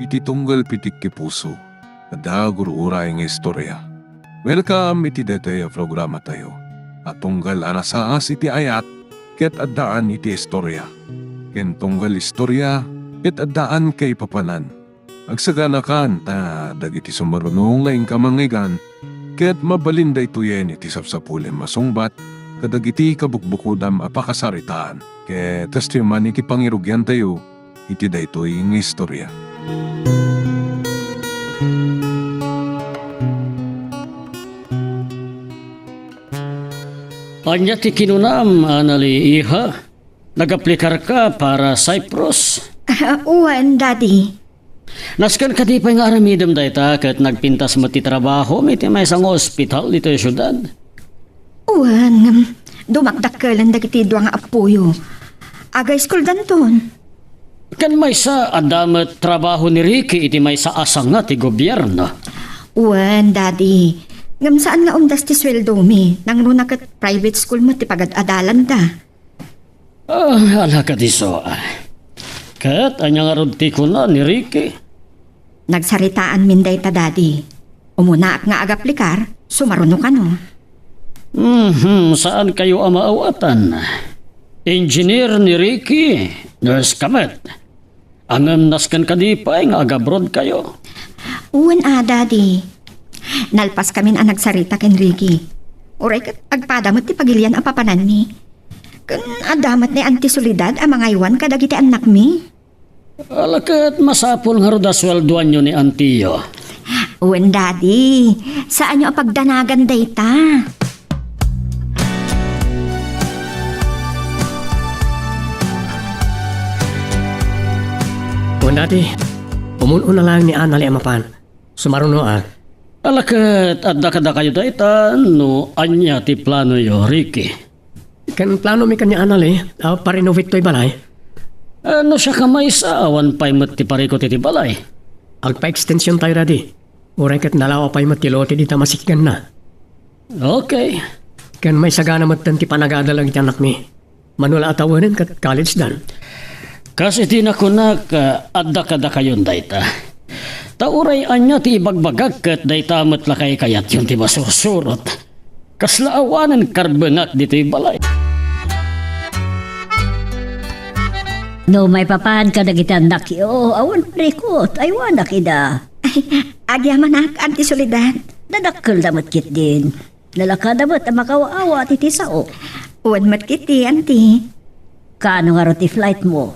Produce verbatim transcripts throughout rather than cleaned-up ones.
Ti tunggal pitik ti puso, adda gur-uray nga istorya. Welcome iti daytoy a programatayo a tunggal a nasaas iti ayat ket addaan iti istorya, ken tunggal istorya ket addaan kaipapanan. Agsaganakan ta dagiti sumaruno nga inka mangngeggan ket mabalin daytoyen iti sapsapulem a sungbat kadagiti kabukbukodam a pakasaritaan. Ket kastoy man iti pangirugiantayo iti daytoy nga istorya. Ania ti kinunam, Anali, iha? Nagaplikarka para Cyprus? Ah, wen, Daddy. Nasken kadi pay nga aramidem dayta ket nagpintas met ti trabahom iti maysa nga ospital ditoy siudad? Wen, ngem dumakdakkelen dagiti dua nga appoyo. Aga-iskuldanton. Ken maysa, adda met trabaho ni Ricky iti maysa a sanga ti gobierno. Wen, Daddy. Ngem saan nga umdas ti sueldomi. Nangruna ket private school met ti pagad-adalanda. Ah, ala kadi isu, ah. Ket ania ngarud ti kuna ni Ricky? Nagsaritaanmin dayta, Daddy. Umunaak nga agaplikar, sumaruno kano. Mhm, saan kayo a maawatan. Engineer ni Ricky, nurse ka met. Ngem nasken kadi pay nga agabroad kayo? Wen a, Daddy. Nalpaskamin a nagsarita ken Ricky. Uray ket agpada met ti pagilian a papananmi. Ken adda met ni Auntie Soledad a mangaywan kadagiti annakmi. Ala ket masapul ngarud a sueldoanyo ni antiyo. Wen, Daddy. Saanyo a pagdanagan dayta. Wen, Daddy. Umun-una laeng ni Anali a mapan. Sumaruno a. Ala ket adda kadakayo dayta no ania ti planoyo, Ricky? Ken planomi ken ni Anali a parenovate toy balay. Ah, no siak a maysa, awan pay met ti parikut iti balay. Agpa-extension tayo, Daddy. Uray ket nalawa pay met ti lote dita masikganna. Okay. Ken maisagana metten ti panagadal dagiti annakmi. Mano la a tawenen ket college dan. Kas iti nakunak, ah, adda kadakayon dayta. Ta uray ania ti ibagbagak ket dayta met la kaykayatyon ti masursurot. Kasla awanen karbengak ditoy balay. No maipapan kadagiti annakyo, awan parikut, aywanak ida. Ay, agyamanak, Auntie Soledad. Nadakkelda met ketdin. Nalakada met a makaawa-awa ti, ti sao. Wen met ketdi, Auntie. Kaano ngarud ti flight mo?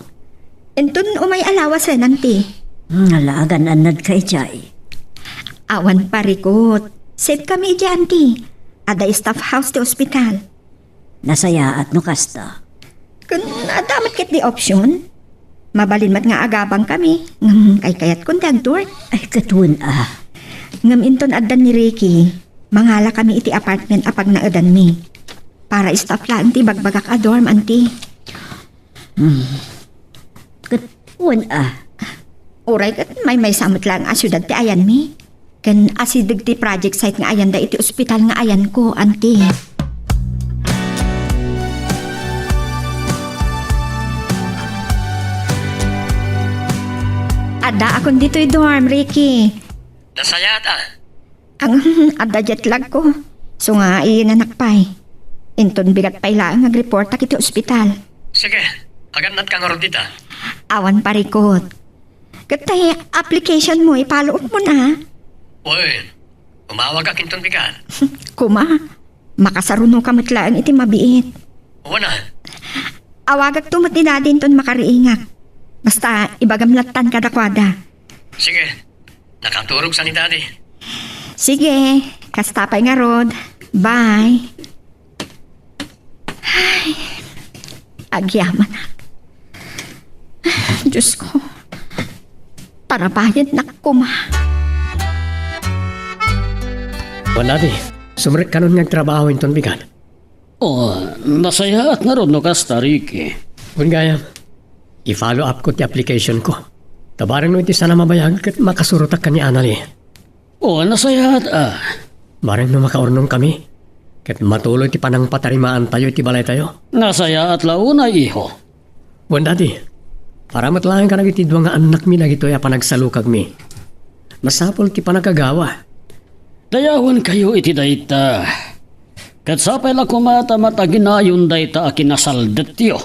Inton umay a lawasen, Auntie. Hmm, ala, agan-annadka idiay. Awan parikut. Safe kami idiay, Auntie. Adda staff house ti ospital. Nasayaat no kasta. Ken adda met ketdi option. Mabalin met nga agabang kami, ngem kaykayatkon ti agdorm. Ay, ket wen a. Ngem inton addan ni Ricky, mangala kami iti apartment a pagnaedanmi. Para staff laeng ti ibagbagak a dorm, Auntie. Hmm. Ket wen a. Uray ket maymaysa met laeng a siudad ti ayanmi. Ken asideg ti project site nga ayanda iti ospital nga ayanko, Auntie. Addaakon ditoy dorm, Ricky. Nasayaat a. Ang adda jet lag ko. So nga, iinanak pay. Inton bigat pay laeng agreportak iti ospital. Sige, agannadka ngarud dita. Awan parikut. Ket tay application mo, ipalo up mo na. Wen, umawagak inton bigat. Kuma, makasaruno ka met laeng iti mabiit. Wen a. Awagak to met ni Daddy inton makariingak. Basta, ibagam lattan kadakuada. Sige, nakaturog sa ni Daddy. Sige, kasta pay ngarud. Bye. Ay, agyamanak. Diyos ko, tarabayadnak kuma. Wen a, Daddy, sumrek kanon nga agtrabaho inton bigat. Oh, nasayaat ngarud no kasta, Ricky. Wen gayam, i-follow up ko ti application ko. Ta bareng no iti sana mabayag ket makasurotak ken ni Anali. Oh, nasayaat a. Bareng no makaurnong kami, ket matuloy ti panangpatarimaantayo iti balaytayo. Nasayaat la unay, iho. Wen, Daddy. Para met laeng kadagiti dua nga annakmi dagitoy a panagsalukagmi. Masapul ti panagagawa. Dayawenkayo iti dayta. Ket sapay la koma ta mataginayon dayta a kinasaldetyo.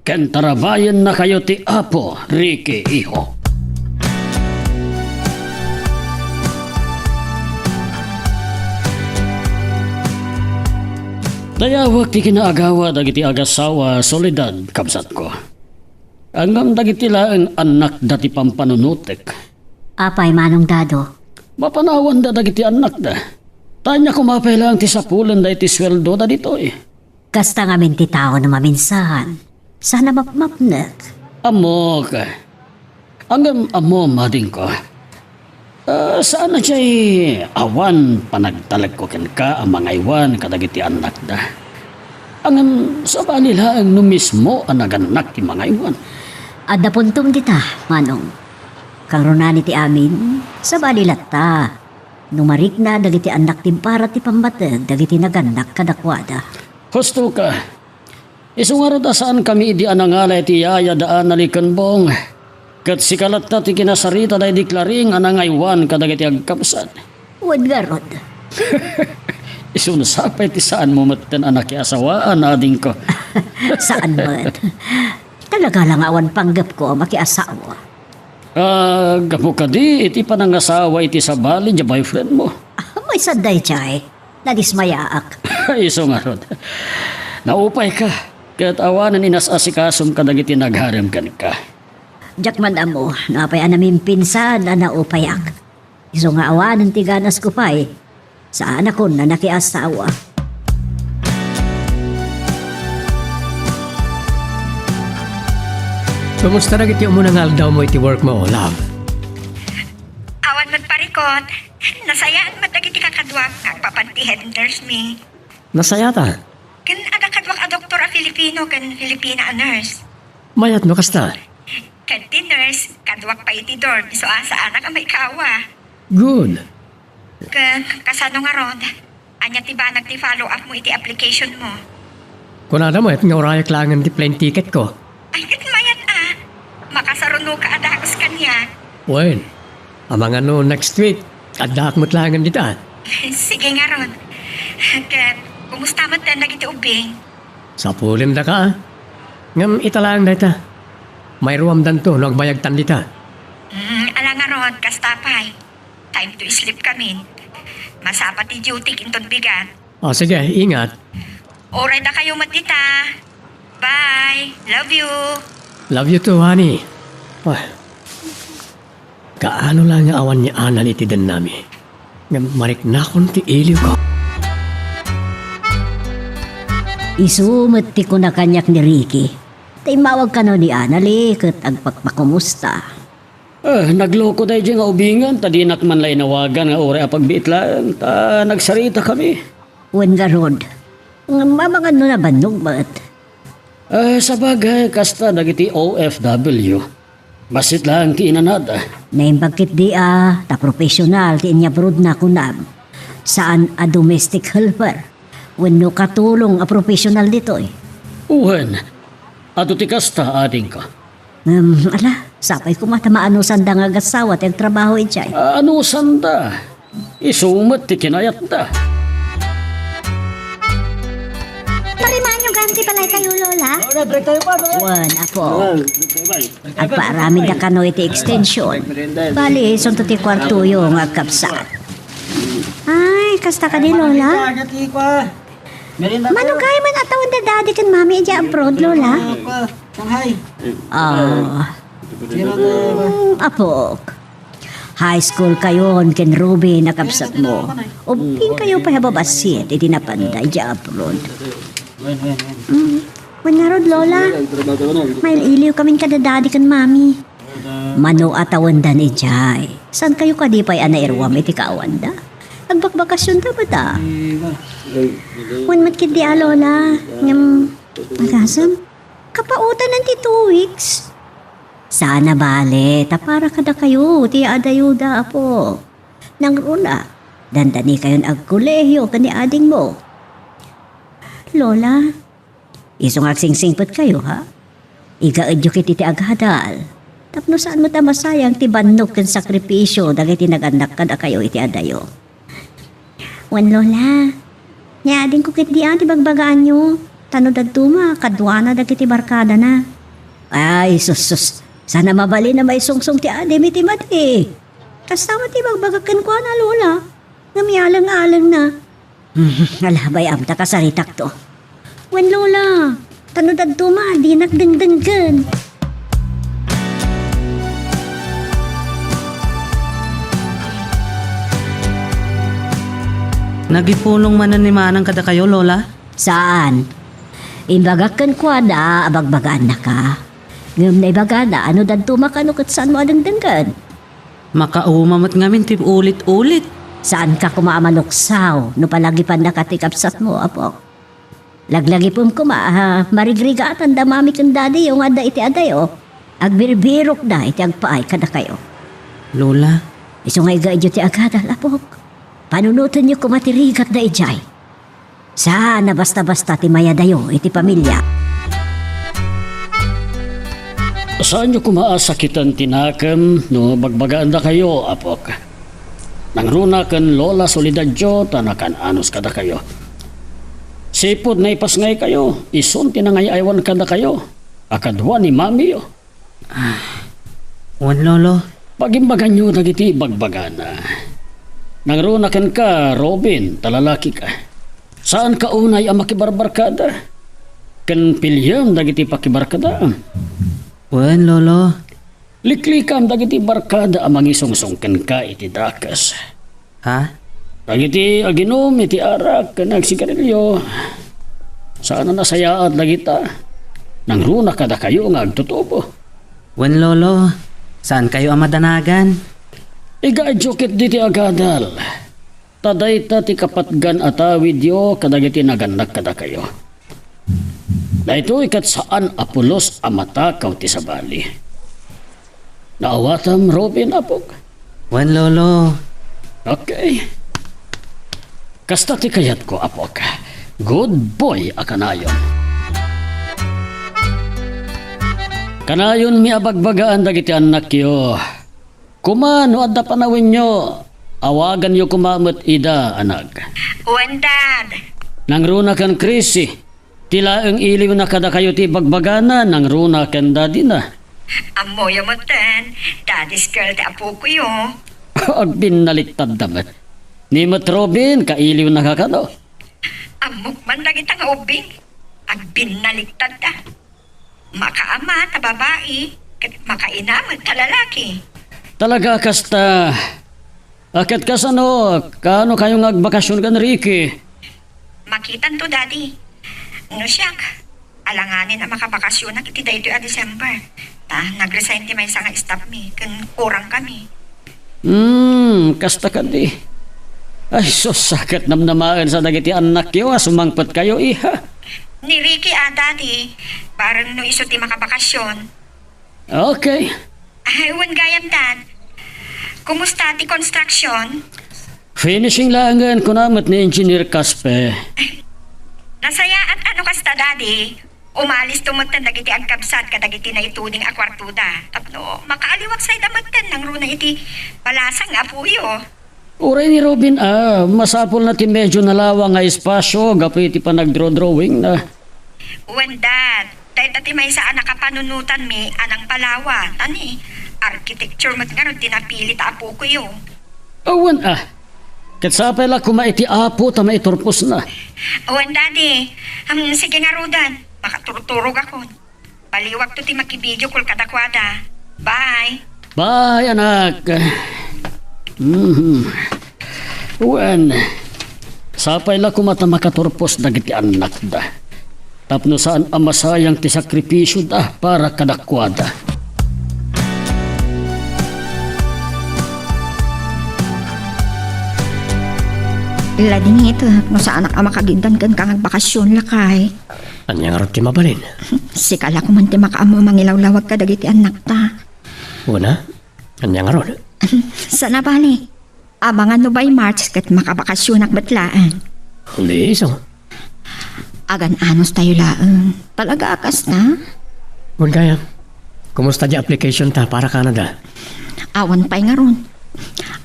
Ken tarabayennakayo ti Apo, Ricky, iho. Dayawek ti kinaagawa dagiti agasawa, Soledad, kabsatko. Ngem dagiti laeng annakda ti pampanunotek. Apay, Manong Dado? Mapanawanda dagiti annakda. Ta ania koma pay laeng ti sapulenda iti sueldoda ditoy? Kasta ngamin ti tao no maminsan, saan a mapmapnek. Ammok. Ngem ammom, adingko. Ah, saan a jay awan panagtalekko kenka a mangaywan kadagiti annakda. Ngem sabali laeng no mismo a nagannak ti mangaywan. Adda puntom dita, Manong. Kangrunaan iti amin, sabali latta no marikna dagiti annak ti para ti pammateg dagiti nagannak kadakuada. Husto ka. Isu ngarud a saankami idi a nangala iti yaya da Anali ken Bong. Ket sika latta ti kinasarita daydi Claring a nangaywan kadagiti agkabsat. Wen ngarud. Isu no sapay ti saanmo metten a nakiasawaan, adingko. Saan met. Talaga la nga awan panggepko a makiasawa. Ah, gapu kadi iti panangasawa iti sabali nga boyfriendmo? Ah, maysa daydiay. Nadismayaak. Isu ngarud. Naupayka, ket awanen inas-asikasom kadagiti nagarem kenka. Diak man ammo no apay a namimpinsan a naupayak. Isu nga awanen ti ganasko pay, saanakon a nakiasawa. Kumusta dagiti umuna nga aldawmo iti workmo, love? Awan met parikot. Nasayaat met dagiti kakaduak nga agpapan ti head nurse mi. Nasayata? Ken adda kaduak a doktor a Filipino ken Filipina a nurse. Mayat no kasta. Ket ti nurse, kaduak pay iti dorm, isu a saanak a maikawa. Good. Ken kasano ngarud? Ania ti banag ti follow-up mo iti application mo? Kunada met nga urayak laengen ti plane ticket ko. Ay, ket mayat a. Makasarunoka a dagus kaniak. Wen, amangan no next week, addaak met laengen dita. Sige ngarud. Ket, kumusta met dagiti ubbing? Sapulendaka, a. Ngem ita laeng dayta. Mairuamdanto no agbayagtan dita. Mm, ala ngarud, kasta pay. Time to sleep kamin. Masapa ti duty inton bigat. O, sige, ingat. Uray dakayo met dita. Bye. Love you. Love you too, honey. Ah. Kaano la nga awan ni Anali iti dennami? Ngem mariknakon ti iliwko. Isu met ti kuna kaniak ni Ricky. Ta immawag kano ni Anali ket agpakpakumusta. Eh, nagloko daydiay nga ubingen ta dinak man la inawagan nga uray a pagbiit laeng ta nagsaritakami. Wen ngarud, ngem amangan no nabannog met. Eh, sabagay, kasta dagiti O F W. Bassit laeng ti inanad. Naimbag ketdi a, ta professional ti inyabrodna kunam. Saan a domestic helper wenno katulong a professional ditoy. Wen, adu ti kasta, adingko. Ngem, ala, sapay koma ta maanusan da nga agassawa ti agtrabaho idiay. Ah, anusan da? Isu met ti kinayatda. Parimanyo gayam ti balaykayo, Lola? Lola, break tayo pa, Lola. Wen, apo. Lola, break tayo pa. Agpaaramidda kano iti extension. Bali, isunto ti kuartoyo nga agkabsat. Ay, kasta kadi, Lola? Merienda, Lola. Merienda, Mano kayo man atawen da Daddy ken Mami idiay abroad, Lola? Shanghai. Ah. Sino to? Hmm, apok. High school kayon ken Ruby a kabsatmo. Ubbing kayo pay a babassit iti napanda idiay abroad. Wen, wen, wen. Hmm. Wen ngarud, Lola. Mailiwkamin kada Daddy ken Mami. Mano atawendan idiay. Saan kayo kadi pay a nairuam iti kaawanda? Agbakbakasionda met a. Wen met ketdi a, Lola. Ngem, agasem, kapautanan ti two weeks. Saan a bale, ta para kadakayo ti adayoda, apo. Nangruna, dandanikayon agkolehiyo ken ni adingmo. Lola, isu nga agsingsingpetkayo, ha? Igaedyo ketdi ti agadal. Tapno saan met a masayang ti bannog ken sakripisio dagiti nagannak kadakayo iti adayo. Wen, Lola, ni adingko ketdi a ti bagbagaanyo. Ta no dadduma, kaduana dagiti barkadana. Ay, sus, sus. Saan a mabalin a maisungsong ti adim iti madi. Kasta met ti bagbagak kenkuana, Lola. Ngem ialeng-alengna. Hmm, ala, bay-am ta kasaritakto. Wen, Lola, ta no dadduma, dinak dengdenggen. Nagipulong manen ni Manang kadakayo, Lola? Saan. Imbagak kenkuana a bagbagaannaka. Ngem naibagana a no dadduma kano ket saanmo a dengdenggen. Makauma met ngamin ti ulit-ulit. Saanka koma a maluksaw no palagipannaka ti kabsatmo, apok. Laglagipem koma a marigrigaatan da mami ken dadiyo nga adda iti adayo. Agbirbirokda iti agpaay kadakayo. Lola. Isu nga igaedyo ti agadal, apok. Panunotenyo koma ti rigatda idiay. Saan a basta-basta ti mayadayo iti pamilia. Saanyo koma a sakiten ti nakem no bagbagaandakayo, apok. Nangruna ken Lola Soledadyo ta nakan-anos kadakayo. Sipud naipasngaykayo, isun ti nangay-aywan kadakayo a kadua ni mamiyo. Ah, wen, Lolo. Pagimbaganyo dagiti bagbagana. Nangruna kenka, Robin, ta lalakika. Saanka unay a makibarbarkada. Ken piliem dagiti pakibarkadaam. Wen, Lolo. Liklikam dagiti barkada a mangisungsong kenka iti dakes. Ha? Dagiti aginum iti arak ken agsigarilio, saan a nasayaat dagita. Nangruna kadakayo nga agtutubo. Wen, Lolo, saankayo a madanagan? Igaedyo ketdi ti agadal. Ta dayta ti kapatgan a tawidyo kadagiti nagannak kadakayo. Daytoy ket saan a pulos a matakaw ti sabali. Naawatam, Robin, apok? Wen, Lolo. Okay. Kasta ti kayatko, apok. Good boy a kanayon. Kanayonmi a bagbagaan dagiti annakyo. Koma no adda panawenyo, awaganyo koma met ida, anak. Wen, Dad. Nangruna ken Chrissy, ti laeng iliwna kadakayo ti bagbagana, nangruna ken dadina. Ammoyo metten, Daddy's girl ti apokoyo. Agbinnaliktadda met. Ni met Robin, kailiwnaka kano? Ammok man dagita nga ubbing. Agbinnaliktadda. Makaama ta babai, ket makaina met ta lalaki. Talaga kasta. A, ket kasano, kaano kayo nga agbakasyon ken Ricky? Makitanto, Daddy. No siak, alanganen a makabakasyonak iti daytoy a December. Ta nag-resign ti maysa nga staff mi, ken kurang kami. Hmm, kasta kadi. Ay, sus, ket namnamaensa dagiti annakyo a sumangpetkayo, iha. Ni Ricky a, Daddy, bareng no isu ti makabakasyon. Okay. Ay, wen gayam, Dad. Kumusta ti construction? Finishing laengen, kuna met ni Engineer Caspe. Nasayaat a no kasta, Daddy. Umalis to metten dagiti agkabsat kadagiti naituding a kuartoda. Tapno makaaliwaksayda metten nangruna iti balasang nga apoyo. Uray ni Robin a, masapulna ti medyo nalawang nga espasyo gapu iti panagdrawdrawingna. Wen, Dad, dayta ti maysa a nakapanunotanmi a nangpalawa, ta ni architecture met ngarud ti napili ta apokoyo. Awan a. Ket sapay la koma iti Apo ta maiturposna. Wen, Daddy. Hmm, sige ngaruden. Makaturturogakon. Baliwakto ti maki-video call kadakuada. Bye. Bye, anak. Mhm. Wen, sapay la koma ta makaturpos dagiti annakda. Tapno saan a masayang ti sakripisioda para kadakuada. Ladingit, no saanak a makagiddan kenka nga agbakasyon, lakay. Ania ngarud ti mabalin? Sika la koman ti makaammo a mangilawlawag kadagiti annakta. Wen a? Ania ngarud? Saan a bale. Amangan no by March ket makabakasyonak met laeng. Uli isu. Agan-anos tayo laeng. Talaga a kasta? Wen gayam, kumusta ti application ta para Canada? Awan pay ngarud.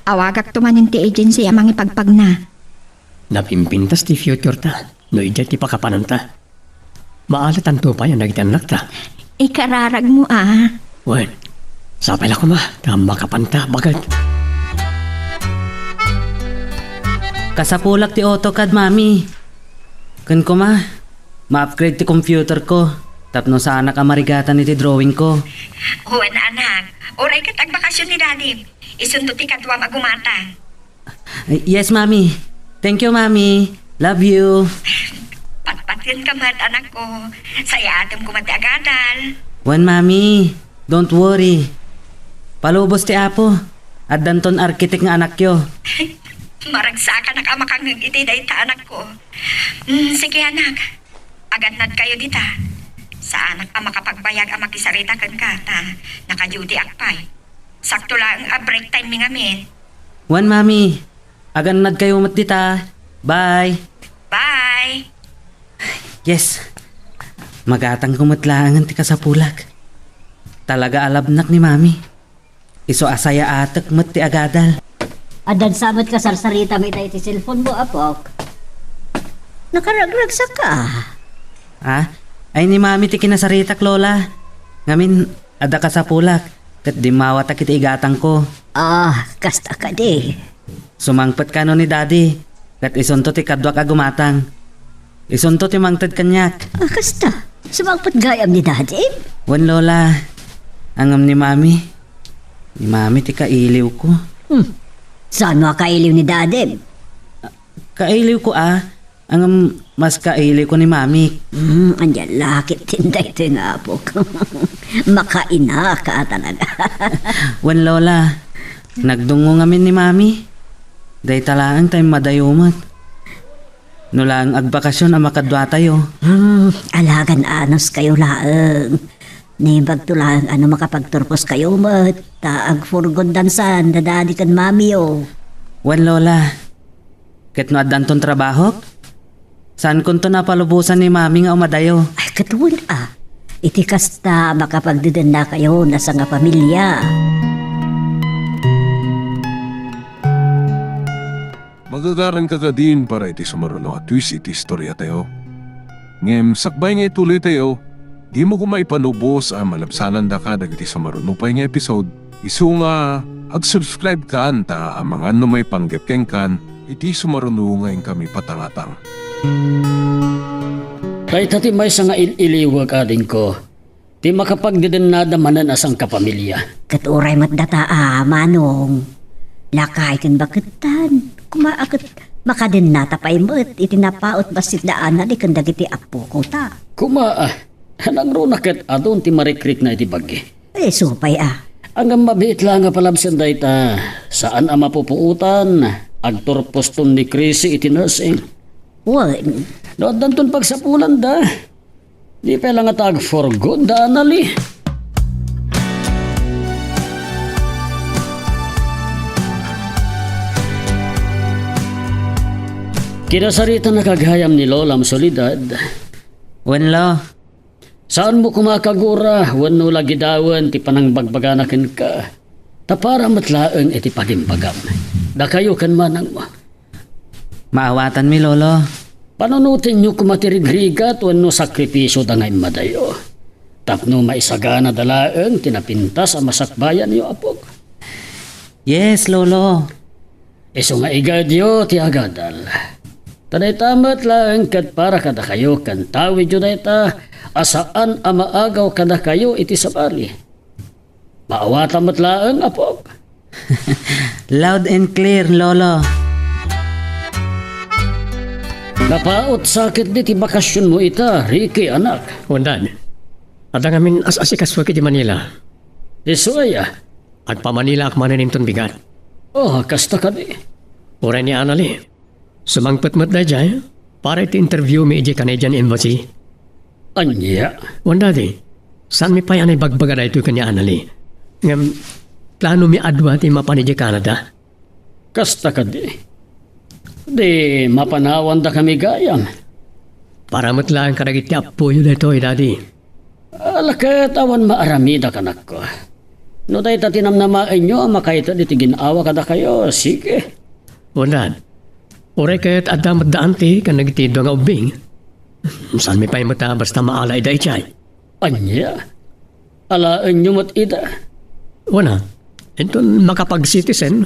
Awagakto manen ti agency a mangipagpagna. Napimpintas ti future ta, no idiay ti pakapananta. Maalatanto pay dagiti annakta. Ikararagmo a. Wen, sapay la koma, ta makapanta, baket. Kasapulak ti AutoCAD, Mami. Ken koma, ma-upgrade ti computer ko, tapno saanak a marigatan iti drawing ko. Wen, anak, uray ket agbakasyon ni Daddy. Isunto ti kaduam a gumatang. Yes, Mami. Thank you, Mami. Love you. Patpatenka met, anakko. Sayaatem koma ti agadal. Wen, Mami. Don't worry. Palubos ti Apo. Addanton architect nga anakyo. Maragsakanak a makangngeg iti dayta, anakko. Mm, sige, anak. Agannadkayo dita. Saanak a makapagbayag a makisarita kenka ta naka-duty-ak pay. Sakto laeng a break time mi ngamin. Wen, Mami. Agannadkayo met dita. Bye. Bye. Yes. Magatangko met laengen ti kasapulak. Talaga a labnak ni Mami. Isu a sayaatek met ti agadal. Addan sa met kasarsaritam ita iti cellphone mo, apok. Nakaragragsaka. Ah? Ay ni Mami ti kinasaritak, Lola. Ngamin, adda kasapulak, ket dimmawatak iti igatangko. Ah, kasta kadi. Sumangpet kano ni Daddy, ket isunto ti kaduak a gumatang. Isunto ti mangted kaniak. Ah, kasta? Sumangpet gayam ni Daddy? Wen, Lola. Ngem ni Mami. Ni Mami ti kailiwko. Hmm. Saan a kailiw ni Daddy? Kailiwko a, ngem mas kailiwko ni Mami. Hmm, ania la ketdin daytoy nga apok. Makainaka talaga. Wen, Lola. Nagdungngo ngamin ni Mami. Dayta laeng ta immadayo met. No laeng agbakasyon a makaduatayo. Hmm, alagan anos kayo laeng. Naimbagto laeng a no makapagturpos kayo met, ta agfurgod dansan da Daddy ken Mamiyo. Wen, Lola. Ket no addanton trabahok, saankonton a palubosan ni Mami nga umadayo. Ay, ket wen a. Iti kasta, makapagdedennakayon a sangapamilia. Magagaranka kadin para iti sumaruno a twist iti istoriatayo. Ngem sakbay nga ituloytayo, dimo koma ipalubos a malabsanandaka dagiti sumaruno pay nga episode, isu nga agsubscribe kan ta amangan no maipanggep kenkan iti sumaruno nga inkami patangatang. Dayta ti maysa nga il-iliwek, adingko. Ti makapagdedennada manen a sangkapamilia. Ket uray met data a, Manong. Lakay ken baketan. Koma a ket makadennata pay met iti napaut bassit da Anali ken dagiti appokota. Koma a, nangruna ket adun ti marikrikna iti bagi. Isu pay a. Ngem mabiit la nga palabsen dayta, saan a mapupuotan, agturposton ni Chrissy iti nursing. Wen. No addanton pagsapulanda, di pay la ngata agfurgod da Anali. Kinasaritanaka gayam ni Lolam Soledad. Wen, Lo. Saanmo koma a kagura wenno lagidawen ti panangbagbagana kenka, ta para met laeng iti pagimbagam. Dakayo ken manangmo. Maawatanmi, Lolo. Panunotenyo koma ti rigrigat wenno sakripisioda nga immadayo, tapno maisaganada laeng ti napintas a masakbayanyo, apok. Yes, Lolo. Isu nga igayyo ti agadal. Ta dayta met laeng ket para kadakayo ken tawidyo dayta a saan a maagaw kadakayo iti sabali. Maawatam met laeng, apok. Loud and clear, Lolo. Napaut sa ketdi ti bakasionmo ita, Ricky, anak. Wen, Dad. Adda ngamin as-asikasuak iti Manila. Isu aya? Agpa-Manilaak manen inton bigat. Oh, kasta kadi. Uray ni Anali. Sumangpet met daydiay para iti interview mi idiay Canadian Embassy. Ania? Wen, Daddy, saanmi pay a naibagbaga daytoy ken ni Anali. Ngem, planomi a dua ti mapan idiay Canada. Kasta kadi. Di mapanawandakami gayam. Para met laeng kadagiti appoyo daytoy, Daddy. Ala ket awan maaramidek, anakko. No dayta ti namnamaenyo a makaited iti gin-awa kadakayo, sige. Wen, Dad. Uray ket adda met da auntie ken dagiti dua nga ubbing. Saanmi pay met a basta maala ida idiay. Ania? Alaenyo met ida? Wen a, inton makapag-citizen,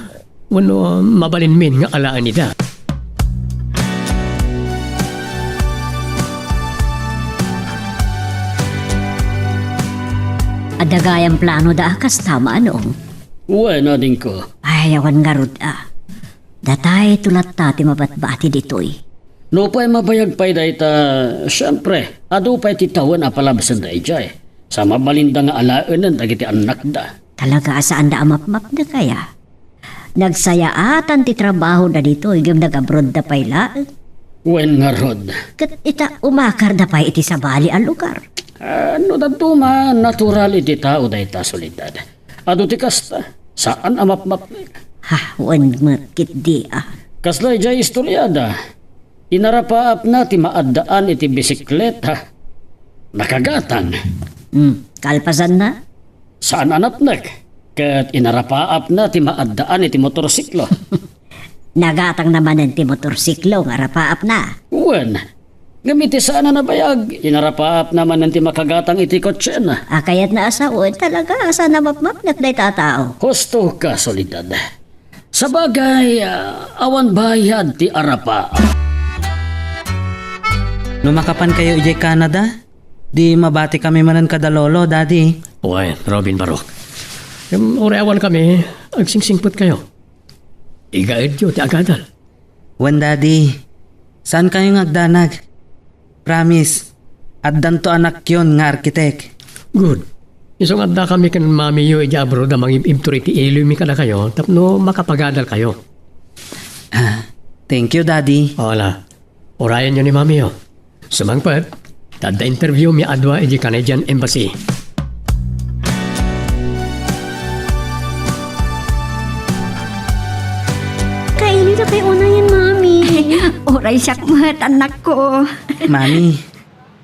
wenno mabalinmin nga alaen ida. Adda gayam planoda a kasta, Manong? Wen, adingko. Ay, awan ngarud a. Datayto latta ti mabatbati ditoy. Nupay mabayag pay dayta, siempre, adu pay ti tawen a palabsenda idiay. Sa mabalinda nga alaenen dagiti annakda. Talaga a saanda a mapmapnek aya? Nagsayaatan ti trabahoda ditoy ngem nag-abroadda pay laeng. Wen ngarud. Ket ita, umakarda pay iti sabali a lugar. Ah, no dadduma, natural iti tao dayta, Soledad. Adu ti kasta, saan a mapmapnek. Ha, wen met ketdi a. Kasla idiay istoriada, inarapaapna ti maaddaan iti bisikleta. Nakagatang. Hmm, kalpasanna? Saan a napnek, ket inarapaapna ti maaddaan iti motorsiklo. Nagatang na manen ti motorsiklo nga arapaapna. Wen, ngem iti saan a nabayag, inarapaapna manen ti makagatang iti kotsena. A, kayatna a sao, talaga a saan a mapmapnek dayta a tao. Husto ka, Soledad. Sabagay, ah, awan bayad ti arapaap. No makapankayo idiay Canada, di mabatikami manen kada lolo, daddy. Wen, Robin Barok. Ngem uray awankami, agsingsingpetkayo. Igaedyo ti agadal. Wen, daddy. Saankayo nga agdanag. Promise, addanto anakyon nga arkitek. Good. Isu nga addakami ken mamiyo idiay abroad a mangib-ibtur iti iloymi kadakayo tapno makapagadalkayo. Ah, thank you, daddy. Wala. Urayenyo ni mamiyo. Sumangpet, ta adda interviewmi a dua idiay Canadian Embassy. Kailida kay unayen, Mami. Uray siak met, annakko. Mami,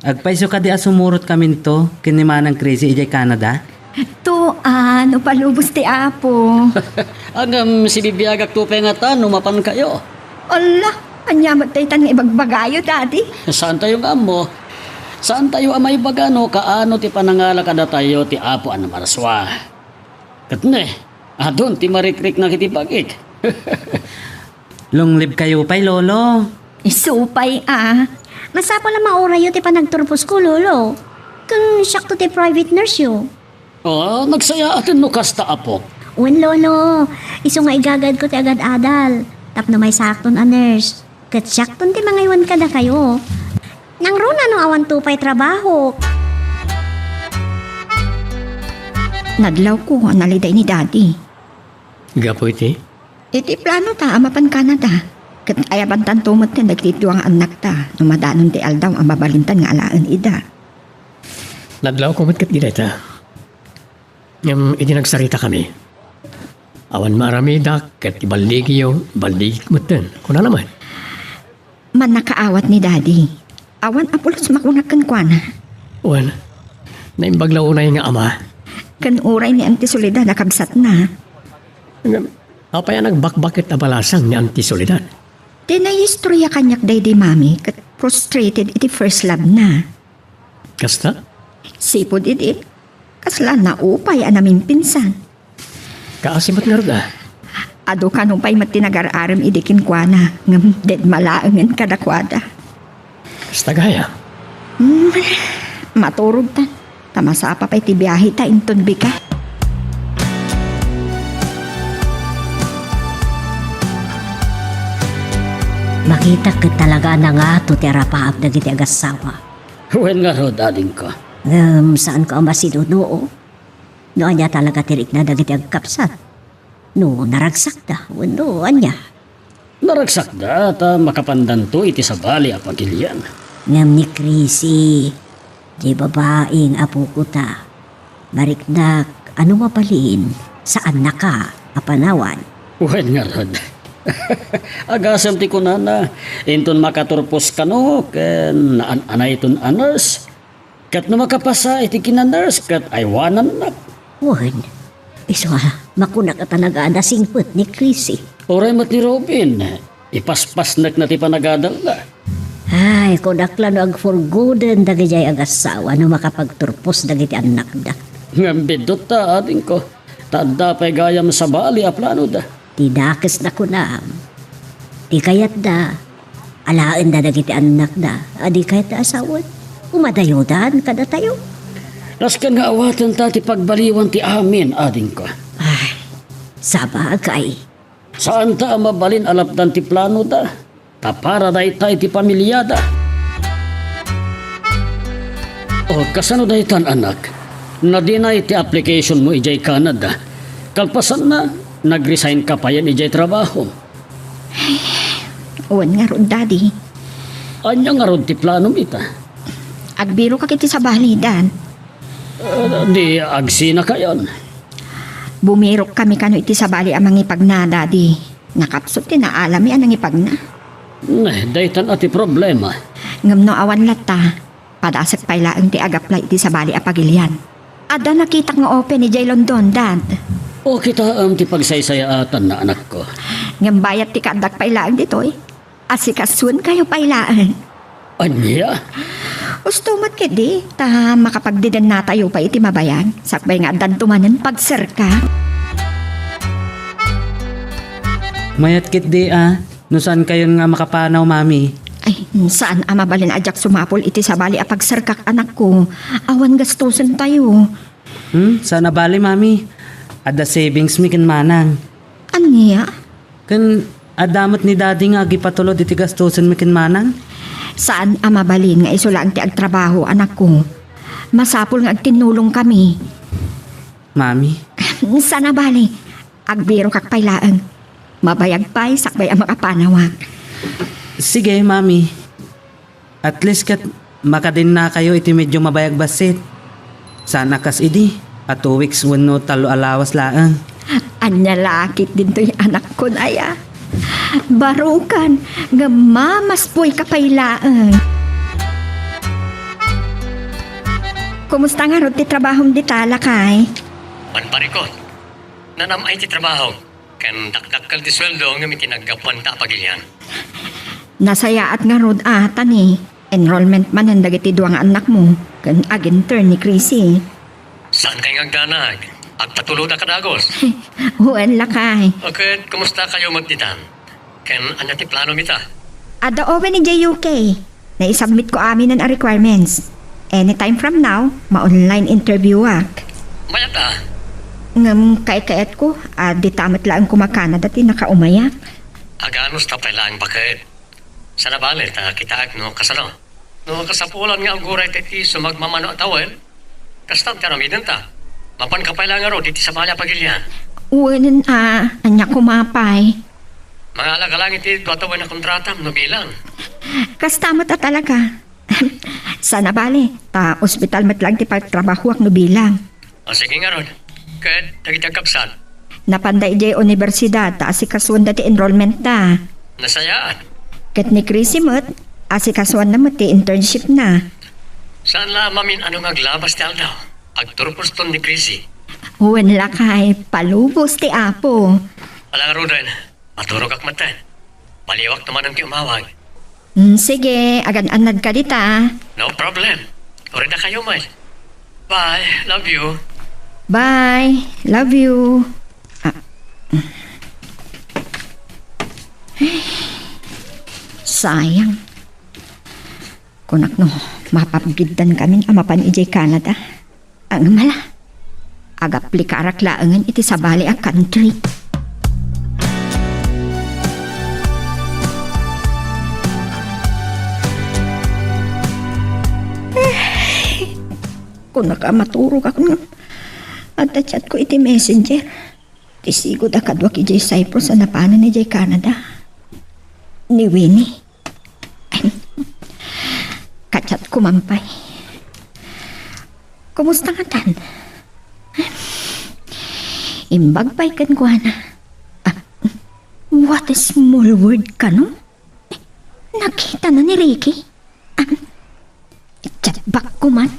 agpayso kadi a sumurotkaminto ken ni Manang Crazy idiay Canada? To, a, no palubos ti Apo. Ngem, sibibiagakto pay ngata no mapankayo. Ala, ania met daytan nga ibagbagayo, Daddy? Saantayo nga ammo. Saantayo a maibaga no kaano ti panangala kadatayo ti Apo a namarsua. Ket ne, adun ti marikriknak iti bagik. Lunglibkayo pay, Lolo. Isu pay a. Masapul a maurayyo ti panagturposko, Lolo. Ken siakto ti private nurse yo. Ah, nagsayaaten no kasta, apok. Wen, Lolo. Isu nga igagaedko ti agad-adal tapno maysakton a nurse. Ket siakton ti mangaywan kadakayo. Nangruna no awanto pay trabahok. Nadlawko a naliday ni Daddy. Gapu iti? Iti planota a mapan Canada. Ket ayabantanto met dagiti dua nga annakta no madanon ti aldaw a mabalintan nga alaen ida. Nadlawko met ket dayta. Ngem idi nagsaritakami, awan maaramidak ket iballigiyo, balligik metten. Kunana met. Mannakaawat ni Daddy. Awan a pulos makunak kenkuana. Wen, naimbag la unay nga ama. Ken uray ni Auntie Soledad a kabsatna. Ngem, apay a nagbakbakket a balasang ni Auntie Soledad? Ti naistoria kaniak daydi Mami ket frustrated iti first love na. Kasta? Sipud idi, kasla naupay a namimpinsan. Kaasi met ngarud a. Adu kano pay met ti nagar-arem idi kenkuana, ngem dedma laengen kadakuada. Kasta gayam. Hmm, maturogtan. Ta masapa pay ti biaheta inton bigat. Makitak ket talaga a nangato ti arapaap dagiti agassawa. Wen ngarud, adingko. Ngem, saanko a masinuno, o? No ania talaga ti rikna dagiti agkabsat? No naragsakda, wenno ania? Naragsakda ta makapandanto iti sabali a pagilian. Ngem ni Chrissy, di babaeng apoko ta. Mariknak a no mabalin, saannaka a panawan. Wen ngarud. Agasem ti kunana, inton makaturpos kano ken naan-anayton a nurse, Ket no makapasa iti kinanurse ket aywanannak. Wen, isu a, makunak a talaga a nasingpet ni Chrissy. Uray met ni Robin, ipaspasnekna ti panagadalna. Ay, kunak la no agpurgoden dagidiay agassawa no makapagturpos dagiti annakda. Ngem biddut ta, adingko, ta adda pay gayam sabali a planoda. Ti dakes a kunam, ti kayatda, alaenda dagiti annakda a di kayatda a sawen. Umadayodan kadatayo. Nasken nga awatenta ti pagbaliwan ti amin, adingko. Ay, sabagay. Saanta a mabalin a lapdan ti planoda, ta para dayta iti pamiliada. O, kasano daytan, anak? Na-deny ti application mo idiay Canada. Kalpasanna, nag-resign ka payen idiay trabaho. Wen ngarud, Daddy. Ania ngarud ti planom ita? Agbirokak iti sabali, Dad. Ah, di agsinakayon. Bumirokkami kano iti sabali a mangipagna, Daddy. Nakapsut ti naalami a nangipagna. Eh, daytan a ti problema. Ngem no awan latta, padasek pay laeng ti ag-apply iti sabali a pagilian. Adda nakitak nga open idiay London, Dad. O, kitaem ti pagsaysayaatanna, anakko. Ngem bayat ti kaaddak pay laeng ditoy, asikasuenkayo pay laeng. Ania? Usto met ketdi, ta makapagdidennatayo pay iti mabayag, sakbay nga addanto manen pagserka. Mayat ketdi a, no saankayon nga makapanaw, Mami. Ay, saan a mabalin a diak sumapul iti sabali a pagserkak, anakko. Awan gastosentayo. Hmm, saan a bale, Mami. Adda savings mi ken Manang. Ania? Ken adda met ni Daddy nga agipatulod iti gastosen mi ken Manang. Saan a mabalin nga isu laeng ti agtrabaho, anakko. Masapul nga agtinnulongkami. Mami. Saan a bale. Agbirokak pay laeng. Mabayag pay sakbay a makapanawak. Sige, Mami. At least ket makadennakayo iti medyo mabayag bassit. Saan a kas idi a two weeks wenno tallo a lawas laeng. Ania la ketdin toy, anakkon aya? Barukan nga mamaspuayka pay laeng. Kumusta ngarud ti trabahom dita, lakay? Manparikot. Nanam-ay ti trabaho. Ken dakdakkel ti sueldo ngem iti naggapuanta a pagilian. Nasayaat ngarud a ta ni enrollment manen dagiti dua nga annakmo ken ag-intern ni Chrissy. Saankay nga agdanag? Agpatulodak a dagus. Wen, lakay. O ket, kumustakayo met ditan? Ken ania ti planom ita? Adda open idiay U K. Naisubmitko aminen a requirements. Anytime from now, ma-online interviewak. Mayat a. Ngem kaykayatko a dita met laeng koma Canada ti nakaumayak. Aganusta pay laeng baket. Saan a bale ta kitaek no kasano. No kasapulan nga aguray ta iti sumagmamano a tawen, kasta ti aramidenta. Mapanka pay laeng ngarud iti sabali a pagilian. Wen a, ania koma pay? Mangalak laeng iti dua tawen a kontratam no bilang. Kasta met a talaga. Saan a bale, ta ospital met laeng ti pagtrabahoak no bilang. O, sige ngarud. Ket dagiti agkabsat? Napanda idiay universidad ta asikasuenda ti enrollment da. Nasayaat. Ket ni Chrissy met, asikasuenna met ti internship na. Saan la a mamin-ano nga aglabas ti aldaw? Agturposton ni Chrissy. Wen lakay, palubos ti Apo. Ala ngaruden. Maturogak metten. Baliwak no manen ti umawag. Mm, sige, agan-annadka dita. No problem. Uray dakayo met. Bye. Love you. Bye. Love you. Ah. Sayang. Kunak no, mapabgiddan kamin a mapan idiay Canada. Ang mala, agaplikarak laengen iti sabali a country. Kunak a maturogak nga adda chatko iti messenger. Ti sigud a kaduak idiay Cyprus a napanen idiay Canada. Ni Winnie. Kachat ko man pay. Kumusta ngatan? Imbag pay kenkuana. Ah, what a small world kano? Nakita na ni Ricky? Ah, chat back ko man.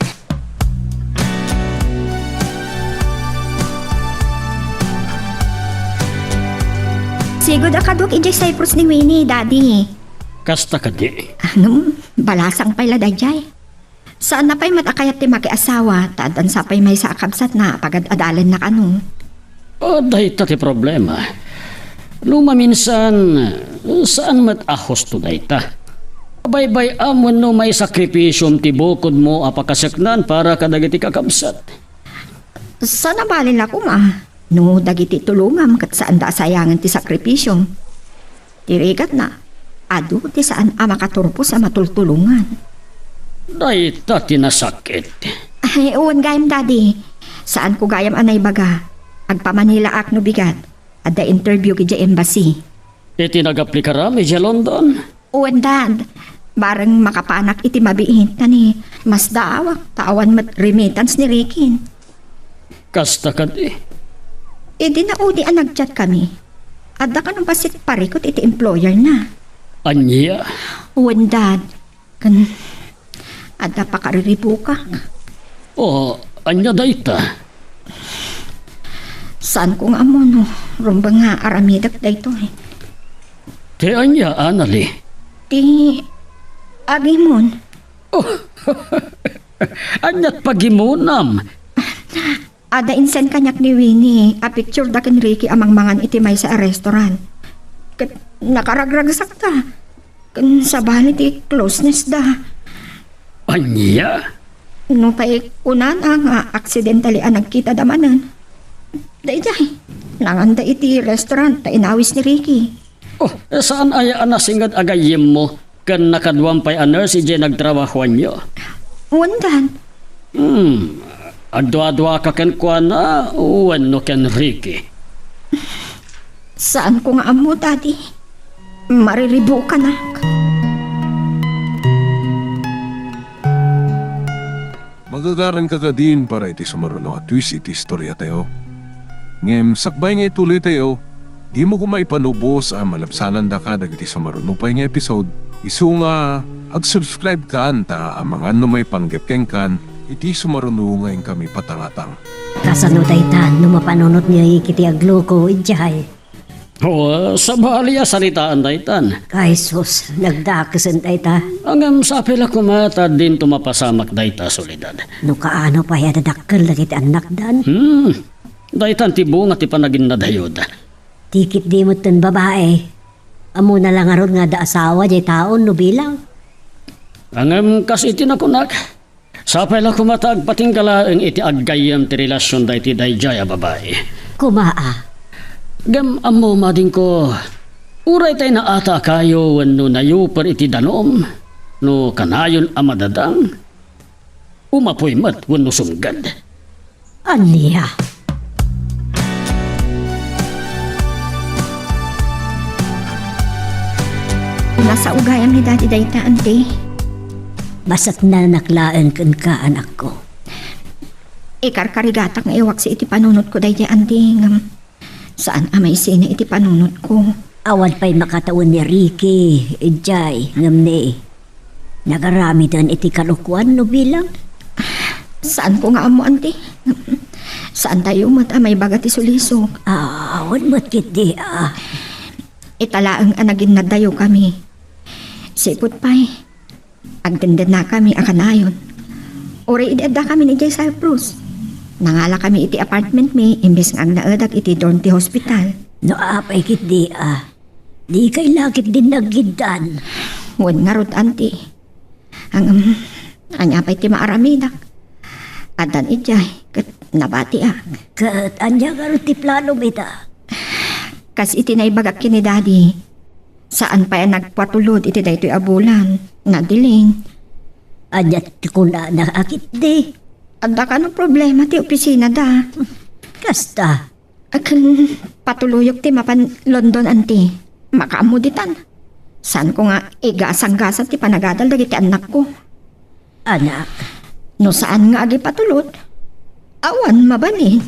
Igud a kadok idiay Cyprus ni Winnie, Daddy. Kasta kadi. Ngem, balasang pay la daydiay. Saanna pay met a kayat ti makiasawa, ta addan sa pay maysa a kabsatna a pagad-adalanna kano. Ah, dayta ti problema. No maminsan, saan met a husto dayta. Baybay-am wenno maisakripisyom ti bukodmo a pakaseknan para kadagiti kakabsat. Saan a bali la koma, no dagiti tulongam ket saanda a sayangen ti sakripisyom. Ti rigatna, adu ti saan a makaturpos a matultulongan. Dayta ti nasakit. Ay, wen gayam, Daddy. Saanko gayam a naibaga. Agpamanilaak no bigat. Adda interview idiay embassy. Iti nagaplikaram idiay London? Wen, Dad. Bareng makapanak iti mabiit, ta ni, masdaawak, ta awan met remittance ni Ricky. Kasta kadi. Idi naudi a nag-chat kami, adda kano bassit parikut iti employer na. Ania? Wen, Dad. Ken adda pakariribukak. O, ania dayta? Saanko nga ammo no rumbeng nga aramidek daytoy. Ti ania, Anali? Ti agimon. Oh, aniat pagimonam? Adda insend kaniak ni Winnie a picture da ken Ricky a mangmangan iti maysa a restaurant. Ket nakaragragsakta. Ken sabali ti closeness da. Ania? Nupay kunana nga accidentally a nagkita da manen. Daydiay, nanganda iti restaurant ta inawis ni Ricky. Oh, saan aya a nasinged a gayyemmo ken nakaduam pay a nurse idiay nagtrabahoanyo? Wen, Dad. Hmm, agduaduaka kenkuana wenno ken Ricky? Saanko nga ammo, Daddy. Mariribukanak. Magagaranka kadin para iti sumaruno a twist iti istoriatayo. Ngem sakbay nga ituloytayo, dimo koma ipanubos a malabsanandaka dagiti sumaruno pay nga episode, isu nga ag-subscribe kan ta amangan no maipanggep kenkan iti sumaruno nga inkami patangatang. Kasano daytan no mapanunotmi iti agluko idiay? O, sabali a saritaan daytan. Ay, sus, nagdakesen dayta. Ngem sapay la koma ta dinto mapasamak dayta, Soledad. No kaano pay a dadakkel dagiti annakdan? Hmm. Daytan ti bunga ti panaginnadayoda. Ti ketdi metten babae. Ammona la ngarud nga adda asawa diay taon no bilang. Ngem kas iti nakunak, sapay la koma ta agpatingga laeng iti aggayyem ti relasion daytoy daydiay a babai. Koma a. Ngem ammom, adingko, uray tay naata a kayo wenno nayuper iti danum, no kanayon a madadang, umapoy met wenno sumged. Ania? Nasao gayam ni Daddy dayta, Auntie. Masaknanak laeng kenka, anakko. Ikarkarigatak nga iwaksi iti panunotko daydiay, Auntie, ngem saan a maisina iti panunotko. Awan pay makatawen ni Ricky, idiay, ngem ni, nagaramiden iti kalokuan no bilang. Saanko nga ammo, Auntie. Saantayo met a maibaga ti sulisog. Ah, awan met ketdi, ah. Ita laeng a naginnaddayo kami. Sipud pay, agdendennakami a kanayon. Uray idi addakami idiay Cyprus, nangalakami iti apartmentmi imbes nga agnaedak iti dorm ti hospital. No apay ketdi, ah, dikay la ketdin naggiddan. Wen ngarud, Auntie. Ang, um, ania pay ti maaramidak? Addan idiay, ket nabatiak. Ket ania ngarud ti planom ita? Kas iti naibagak ken ni Daddy, saan pay a nagpatulod iti daytoy a bulan. Nadiling. Ania ti kunana a ketdi? Adda kano problema ti opisinada. Kasta. Akin, patuloyok ti mapan London, Auntie. Makaammo ditan. Saanko nga igasanggasat ti panagadal dagiti annakko. Anak. No saan nga agipatulod, awan mabalin.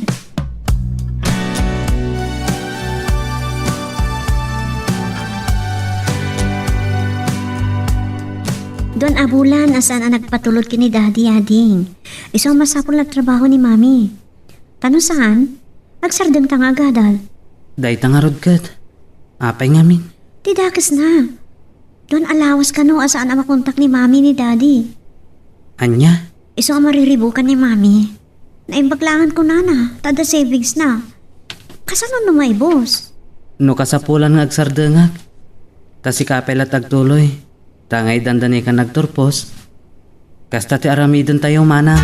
Don a bulan a saan a nagpatulod ken ni Daddy, ading. Isu a masapul a trabaho ni Mami. Kano saan? Agsardengta nga agadal. Dayta ngarud ket. Apay ngamin? Ti dakesna. Don a lawas kano a saan a makontak ni Mami ni Daddy. Ania? Isu a mariribukan ni Mami. Naimbag laengen kunana, ta adda savingsna. Kasano no maibus? No kasapulan nga agsardengak, ta sika pay latta agtuloy. Ta nga idanda ni kan nagturpos, kasta ti aramidentayo manang.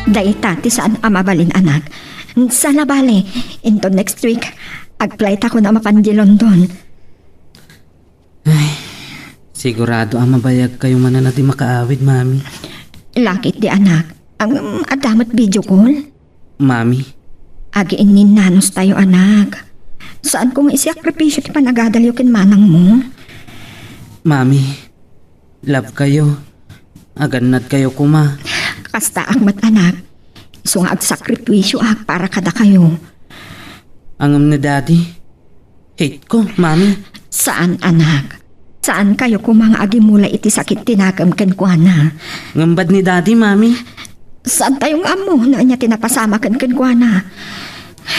Dayta ti saan a mabalin, anak. Sala bale, into next week, agflight ako na mapan di London. Ay, sigurado a mabayagkayo manen a di makaawid, Mami. Lakit di, anak. Ang, um, adda met video call? Mami. Agiinnin nanos tayo, anak. Saan ko nga isakripisyo ti panagadalyo ken manang mo? Mami, love kayo. Agannad kayo kuma. Kasta ak met, anak. Isu nga agsakripisyo ak para kadakayo. Ngem ni Daddy, hate ko, Mami. Saan, anak? Saan kayo kuma nga agimula iti sakit ti nakem kenkuana? Ngem bad ni Daddy, Mami. Saan tayo nga ammo no ania ti napasamaken kenkuana?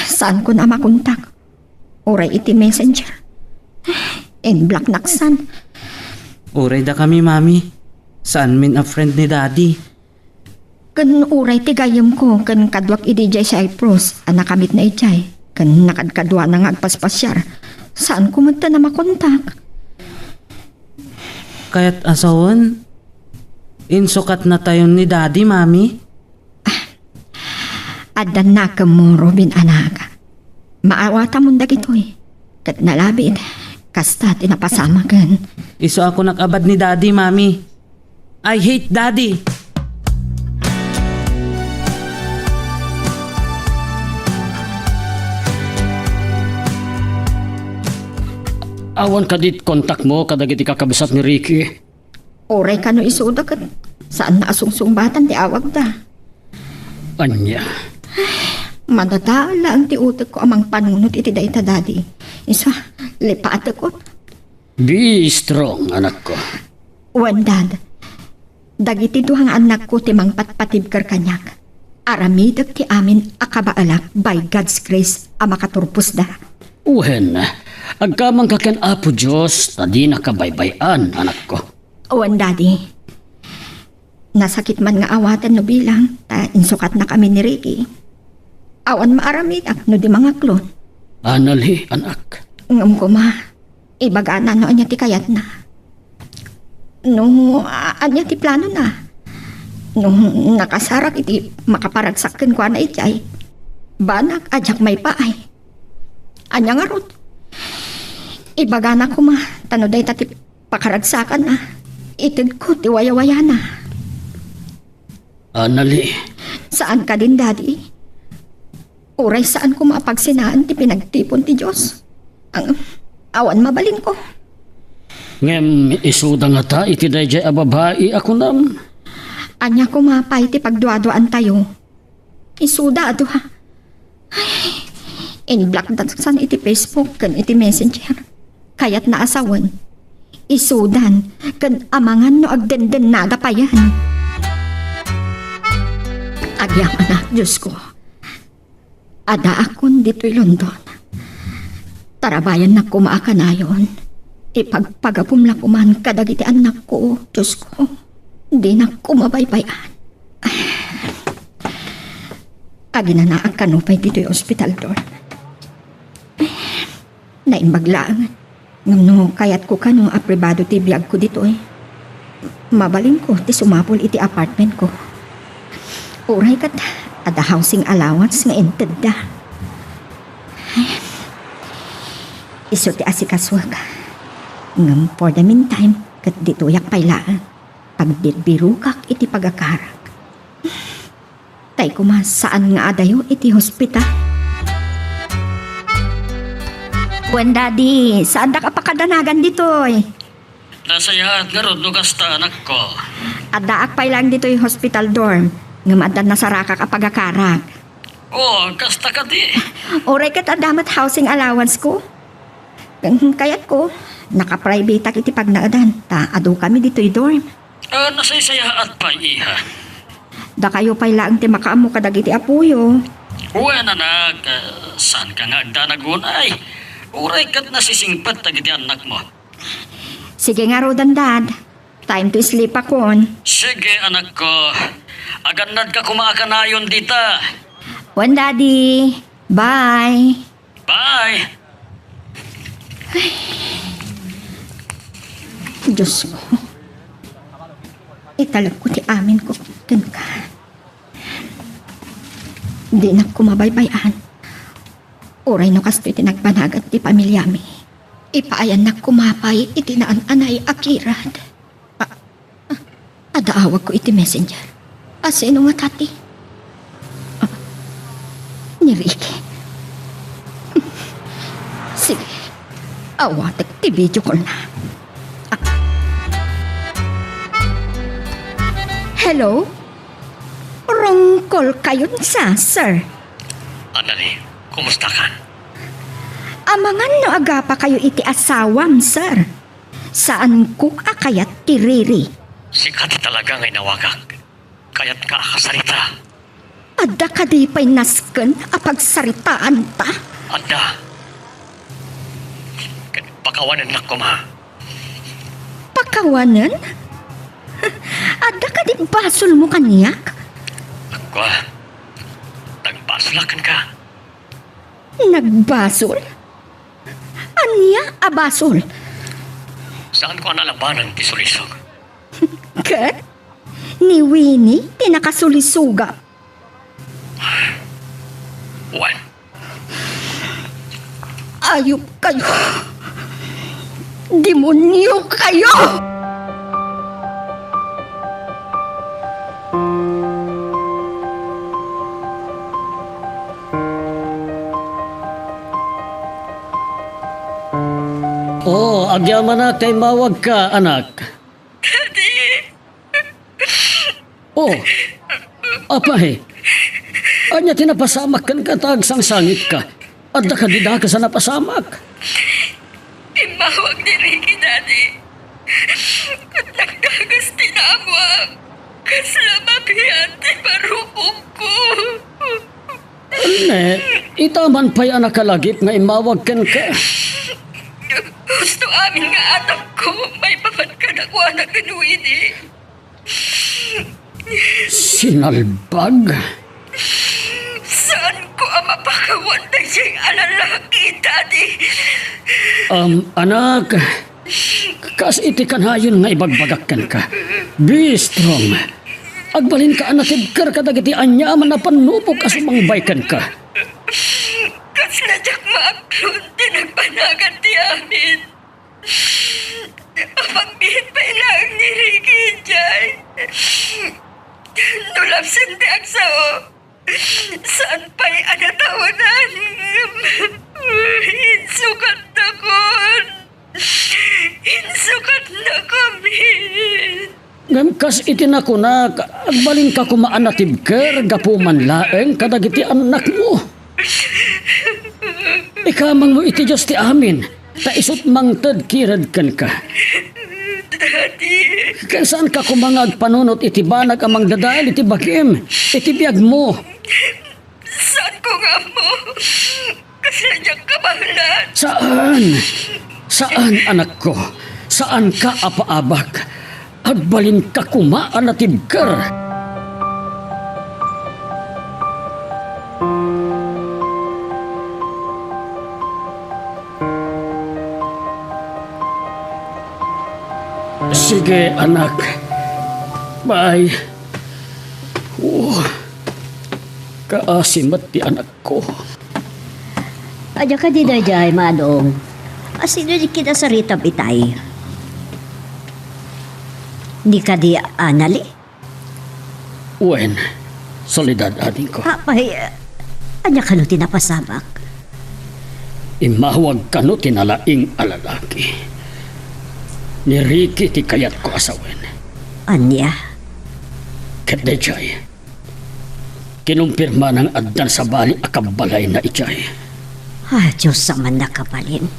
Saan ko na makontak? Uray iti messenger. In-block naksan. Uray dakami, Mami. Saan min a friend ni Daddy? Ken uray ti gayyemko ken kaduak idiay Cyprus a nakamitna idiay, ken nakadkaduana nga agpaspasiar. Saanko met a makontak. Kayat a sawen, insukatnatayon ni Daddy, Mami? Adda nakemmo, Robin, anak. Maawatamon dagitoy. Ket nalabit, kasta ti napasamaken. Isu a kunak a bad ni Daddy, Mami. I hate Daddy. Awan kadi kontakmo kadagiti kakabsat ni Ricky? Uray kano isuda ket saan na a sungsungbatan ti awagda. Ania? Madataal laeng ti utekko a mangpanunot iti dayta, Daddy. Isu, lipatekon. Be strong, anakko. Wen, Dad. Dagiti dua nga annakko ti mangpatpatibker kaniak. Aramidek ti amin a kabaelak by God's grace a makaturposda. Wen, agkamangka ken Apo Dios ta dinaka baybay-an, anakko. Wen, Daddy. Nasakit man nga awaten no bilang, ta insukatnakami ni Ricky. Awan maaramidak no di mangaklon. Anali, anak. Ngem kuma, ibagana no ania ti kayatna. No, a-, ania ti planona. No nakasarak iti makaparagsak kenkuana idiay, banak a diak maipaay. Ania ngarud? Ibagana kuma, ta no dayta ti pakaragsakanna, itedko ti wayawayana. Anali. Saan kadin, Daddy? Uray saan koma a pagsinaan ti pinagtipon ti Dios. Ang, awan mabalinko. Ngem isuda ngata iti daydiay a babai a kunam? Ania koma pay ti pagduaduaantayo? Isuda a dua. Ay, in-blockda san iti Facebook ken iti Messenger. Kayatna a sawen, isudan ken amangan no agdendennada payen. Agyamanak, Diosko. Addaakon ditoy London. Tarabayannak koma a kanayon. Ipagpagapumla koman kadagiti annakko, Diosko. Dinak koma baybay-an. Aginanaak kano pay ditoy ospital, Dor. Naimbag laengen. Ngem no kayatko kano a pribado ti biagko ditoy, mabalinko ti sumapul iti apartmentko. Uray ket adda housing allowance nga intedda. Isu ti asikasuek. Ngem for the meantime, ket ditoyak pay laeng. Pagbirbirokak iti pagakarak. Tay koma, saan nga adayo iti hospital? Wen, Daddy, saandak a pakadanagan ditoy? Nasayaat ngarud no kasta, anakko. Addaak pay laeng ditoy hospital dorm, ngem adda nasarakak a pagakarak. Oh, kasta kadi? Uray ket adda met housing allowance ko. Kayatko, nakaprivateak iti pagnaedan, ta adu kami ditoy dorm. Ah, nasaysayaat pay, iha. Dakayo pay laeng ti makaammo kadagiti apoyo. Wen, anak, ah, saanka nga agdanag unay? Uray ket nasisingpet dagiti annakmo. Sige ngaruden, Dad. Time to sleep akon. Sige, anakko. Agannadka koma a kanayon dita. Wen, Daddy. Bye. Bye. Diyos ko. Italek ko ti amin ko kenka. Dinak koma baybay-an. Uray no kastoy ti nagbanagan ti pamiliami, ipaayannak koma pay iti naan-anay a kirad. A-, a-, adda awagko iti messenger. A, sino ngata ti? A, ni Ricky. Sige, awatek ti video call na. A. Hello? Rungkol kayon sa, sir. Anali, kumusta kan? Amangan no agapa kayo iti asawam, sir. Saanko a kayat ti Riri. Sika ti talaga nga inawagak. Kayat nga a kasarita. Adda kadi pay nasken a pagsaritaanta? Adda. Ket pakawanennak koma. Pakawanen? Adda kadi basolmo kaniak? Kua, nagbasolak kenka. Nagbasol? Ania a basol? Saanko a nalabanan ti sulisog? Ket ni Winnie ti nakasulisogak. Wen. Ayup kayo. Demonyo kayo! O, agyamanak ta immawagka, anak. Daddy! O, apay, ania ti napasamak kenka ta agsangsangitka? Adda kadi dakes a napasamak? Immawag ni Ricky, Daddy. Ket nagdakes ti naammoak. Kasla mabian ti barukongko. Ania, ita man pay a nakalagip nga immawag kenka? Husto amin nga anakko maipapan kadakuada ken Winnie. Sinalbag? Saanko a mapakawan daydiay a lalaki, Daddy. Um, anak, kas iti kanayon nga ibagbagak kenka, be strong. Agbalinka a natibker kadagiti aniaman a pannubok a sumangbay kenka. Kasla diak maaklon ti nagbanagan ti amin. Apagbiit pay laeng ni Ricky idiay. No lapsen ti agsao, saan pay a nataonan. Insukatdakon. Insukatdakami. Ngem kas iti nakunak, agbalinka koma a natibker gapu man laeng kadagiti annakmo. Ikamangmo iti Dios ti amin, ta isut' mangted kirad kenka. Daddy. Ken saanka koma nga agpanunot iti banag a mangdadael iti bagim, iti biagmo. Saanko nga ammo. Kasla diak kabaelan. Saan! Saan, anakko. Saanka a paabak. Agbalinka koma a natibker. Sige, anak. Bye. Oh, kaasi met ti anak ko. Ania kadi daydiay, Manong? A, sino di kinasaritam itay? Ni kadi Anali? Wen, Soledad, adingko. Apay, ania kano ti napasamak? Immawag kano ti nalaing a lalaki. Ni Ricky ti kayatko a sawen. Ania? Ket daydiay, kinumpirmana nga addan sabali a kabbalayna idiay. Ah, Dios a mannakabalin.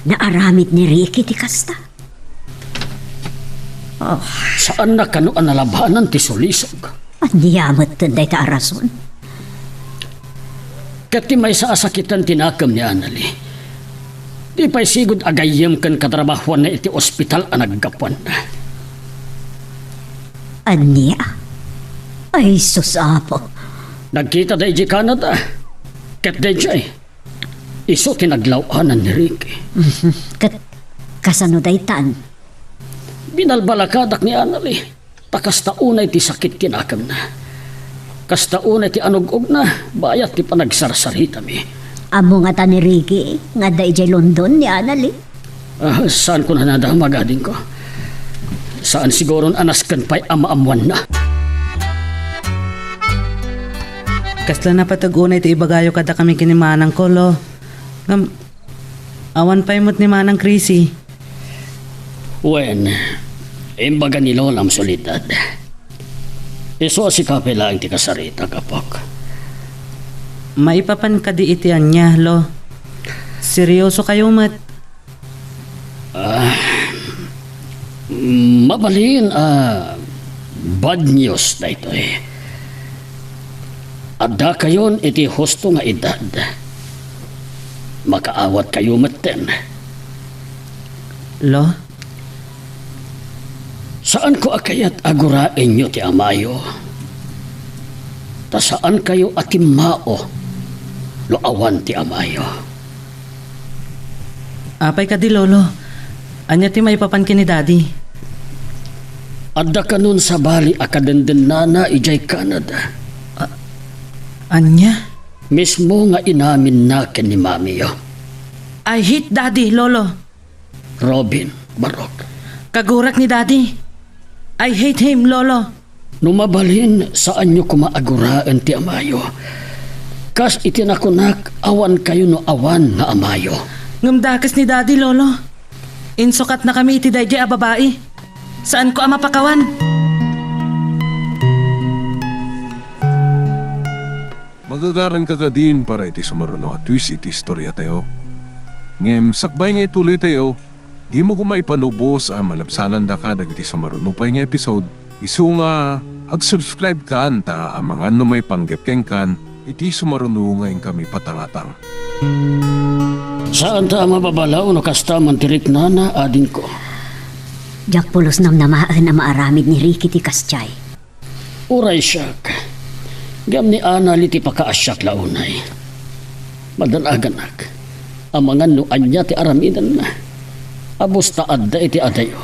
Naaramid ni Ricky ti kasta. Oh. Saanna kano a nalabanan ti sulisog? Ania metten dayta a rason? Ket ti maysa a sakiten ti nakem ni Anali. Di pay sigud a gayyem ken katrabahuanna iti ospital a naggapuanna. Ania? Ay, sus, Apo. Nagkitada idiay Canada. Ket daydiay, isu ti naglaw-anan ni Ricky. Mhm. Ket kasano daytan? Binalbalakadak ni Anali. Ta kasta unay ti sakit ti nakemna. Kasta unay ti anug-ogna, bayat ti panagsarsarita mi. Ammo ngata ni Ricky nga adda idiay London ni Anali? Ah, saanko a nadamag, adingko. Saan siguron a nasken pay a maammoanna. Kasla napateg unay ti ibagayo kadakami ken ni manangko, Lo. Ngem, awan pay met ni Manang Chrissy. Wen, imbaga ni Lolam Soledad. Isu a sika pay laeng ti kasaritak, apok. Maipapan kadi iti ania, Lo? Seriosokayo met. Ah, mabalin a bad news daytoy. Addakayon iti husto nga edad. Makaawatkayo metten. Lo? Saanko a kayat a guraenyo ti amayo. Ta saankayo a timmao no awan ti amayo. Apay kadi, Lolo? Ania ti maipapan ken ni Daddy? Adda kanon sabali a kadendennana idiay Canada. A-, ania? Mismo nga inaminna ken ni Mamiyo. I hate Daddy, Lolo. Robin, Barok. Kagurak ni Daddy. I hate him, Lolo. No mabalin, saanyo koma a guraen ti amayo. Kas iti nakunak, awankayo no awan nga amayo. Ngem dakes ni Daddy, Lolo. Insukatnakami iti daydiay a babai. Saanko a mapakawan. Magagaranka kadin para iti sumaruno a twist iti istoriatayo. Ngem sakbay nga ituloytayo, dimo koma ipanubos a malabsanandaka dagiti sumaruno pay nga episode, isu nga ag-subscribe kan ta amangan no maipanggep kenkan iti sumaruno nga inkami patangatang. Saanta a mababalaw no kasta man ti riknana, adingko. Diak pulos namnamaen a maaramid ni Ricky ti kasdiay. Uray siak, ngem ni Anali ti pakaasiak la unay. Madanaganak, amangan no ania ti aramidenna. Abus ta adda iti adayo.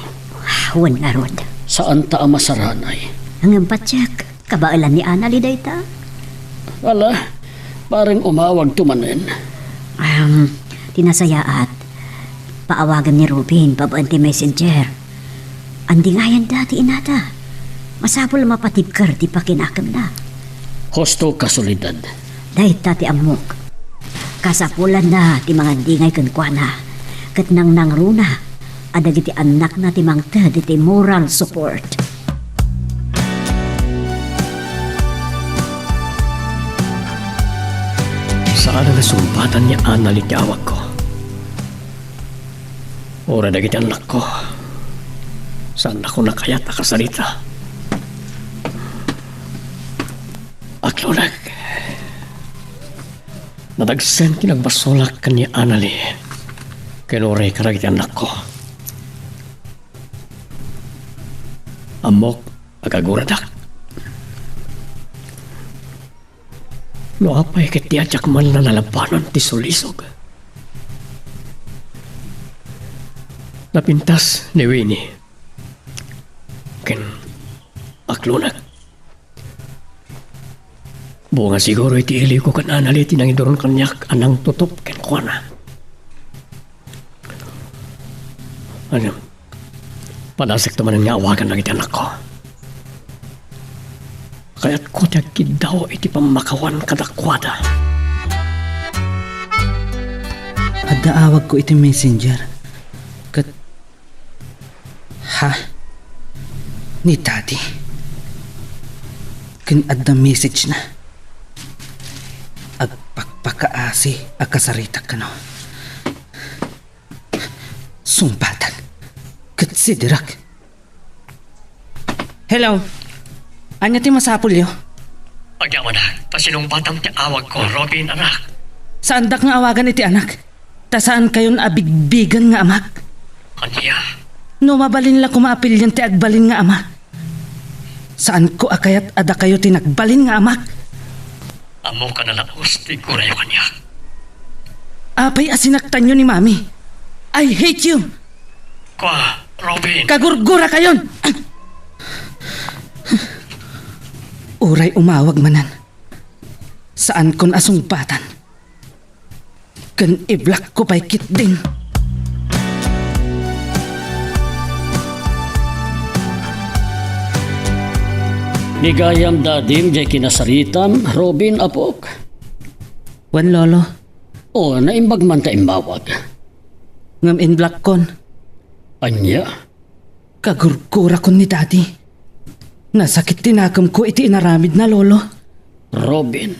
Wen ngarud. Saanta a masaranay. Ngem patiek, kabaelan ni Anali dayta. Ala, bareng umawagto manen. Am, ti nasayaat, paawagen ni Robin babaen ti messenger. Andingayenda ti inada. Masapul a mapatibker ti pakinakemna. Husto ka, Soledad. Dayta ti ammok. Kasapulanna ti mangandingay kenkuana, ket nangnangruna a dagiti annakna ti mangted iti moral support. Saan a nasungpatan ni Anali ti awagko. Uray dagiti annakko, saannakon a kayat a kasarita. Aklonek, nadagsen ti nagbasolak ken ni Anali ken uray kadagiti annakko. Ammok a kaguradak. No apay ket ti diak man la nalabanan ti sulisog. Napintas ni Winnie ken aklonek. Bunga siguro iti iliwko ken Anali ti nangiduron kaniak a nangtutop kenkuana. Ano? Padasekto manen nga awagan dagiti annakko. Kayatko ti agkiddaw iti pammakawan kadakuada. Adda awagko iti messenger. Ket, ha? Ni Daddy. Ken adda message na. Agpakpakaasi a kasaritak kano. Sungbatak ket sidirak. Hello. Ania ti masapulyo? Agyamanak, ta sinungbatam ti awagko, Robin, anak. Saandak nga awagan iti anak, ta saankayon a bigbigen nga amak. Ania? No mabalin la koma a pilien ti agbalin nga ama, saanko a kayat a dakayo ti nagbalin nga amak. Ammok a nalakos ti igurayo kaniak. Apay a sinaktanyo ni Mami? I hate you! Kua, Robin! Kagurgurakayon! Uray umawag manen, saankon a sungbatan ken i-block ko pay ketdin. Ni gayam dadim diay kinasaritam, Robin, apok? Wen, Lolo. O, naimbag man ta immawag. Ngem in-block kon. Ania? Kagurgurakon ni Daddy. Nasakit ti nakemko iti inaramidna, Lolo. Robin.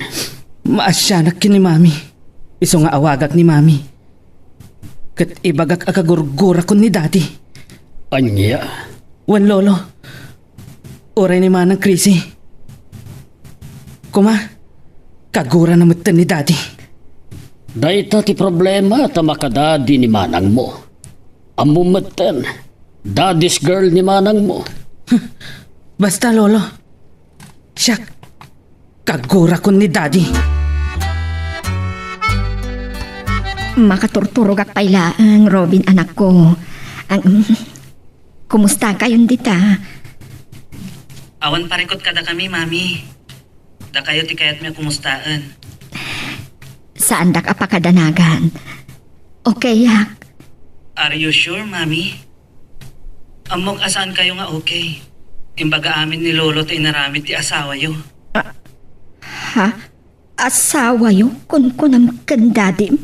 Maasianak ken ni Mami. Isu nga awagak ni Mami ket ibagak a kagurgurakon ni Daddy. Ania? Wen, Lolo. Uray ni Manang Chrissy. Koma, kagurana metten ni Daddy. Dayta ti problema ta makadadi ni manangmo. Ammom metten, daddy's girl ni manangmo. Basta, Lolo. Siak, kagurakon ni Daddy. Makaturturogak pay laeng, Robin, anakko. Ang, kumustakayon dita? Awan parikut kadakami, Mami. Dakayo ti kayatmi a kumustaen. Saandak a pakadanagan. Okay, yak. Are you sure, Mami? Ammok a saankayo nga okay. Imbaga amin ni Lolo ti inaramid ti asawayo. Ah, ha? Asawayo? Kunkunam ken dadim?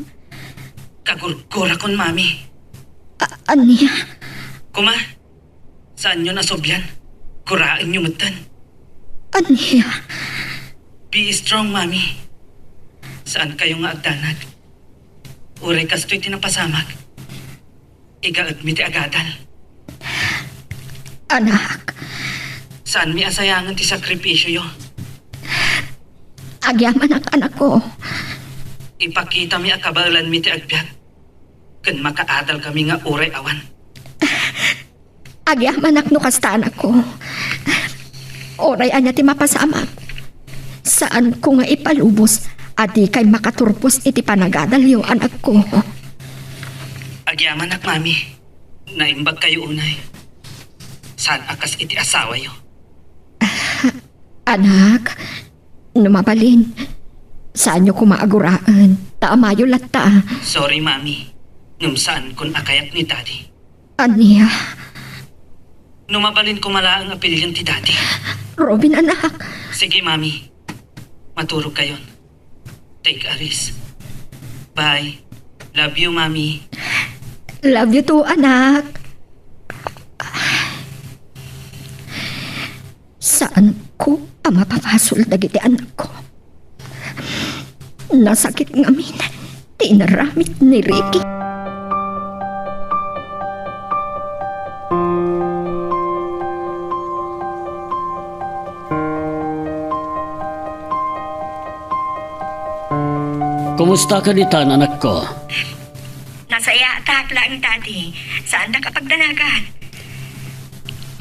Kagurgurakon, Mami. A-, ania? Kuma, saanyo nasublian? Guraenyo metten. Ania? Be strong, Mami. Saankayo nga agdanag. Uray kastoy ti napasamak. Igaedmi ti agadal. Anak. Saanmi a sayangen ti sakripisioyo. Agyamanak, anakko. Ipakitami a kabaelanmi ti agbiag. Ken makaadalkami nga uray awan. Agyamanak no kasta, anakko. Uray ania ti mapasamak, saanko nga ipalubos a dikay makaturpos iti panagadalyo, anakko. Agyamanak, Mami. Naimbagkayo unay. Saan a kas iti asawayo. Anak, no mabalin, saanyo koma a guraen, ta amayo latta. Sorry, Mami. Ngem saankon a kayat ni Daddy. Ania? No mabalin koma laeng a pilien ti Daddy. Robin, anak. Sige, Mami. Maturogkayon. Take a rest. Bye. Love you, Mami. Love you too, anak. Saanko a mapabasol dagiti anakko. Nasakit ngamin ti inaramid ni Ricky. Kumusta ka ditan, anakko? Nasayaat laeng, Daddy. Saandak a pagdanagan.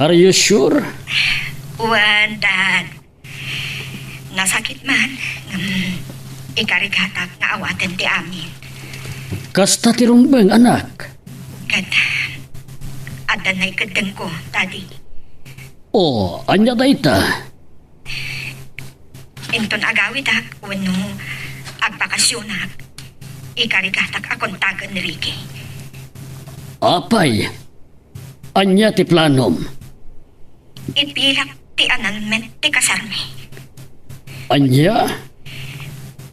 Are you sure? Wen, Dad. Nasakit man, ngem ikarigatak nga awaten ti amin. Kasta ti rumbeng, anak. Ket adda naikeddengko, Daddy. O, ania dayta? Inton agawidak wenno agbakasionak, ikarigatak a kontagen ni Ricky. Apay, ania ti planom? Ipilak ti annulment ti kasarmi. Ania?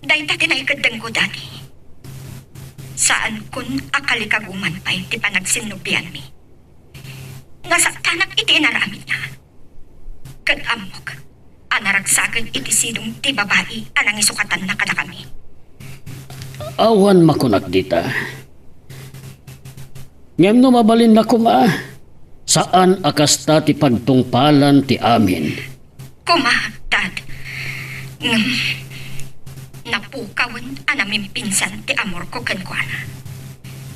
Dayta ti naikeddengko, Daddy. Saankon a kalikaguman pay ti panagsinnubianmi. Nasaktanak iti inaramidna. Ket ammok a naragsaken iti sidong ti babai a nangisukatanna kadakami. Awan makunak dita. Ngem no mabalinna koma, saan a kasta ti pagtungpalan ti amin. Koma, Dad. Ngem napukawen a namimpinsan ti amorko kenkuana.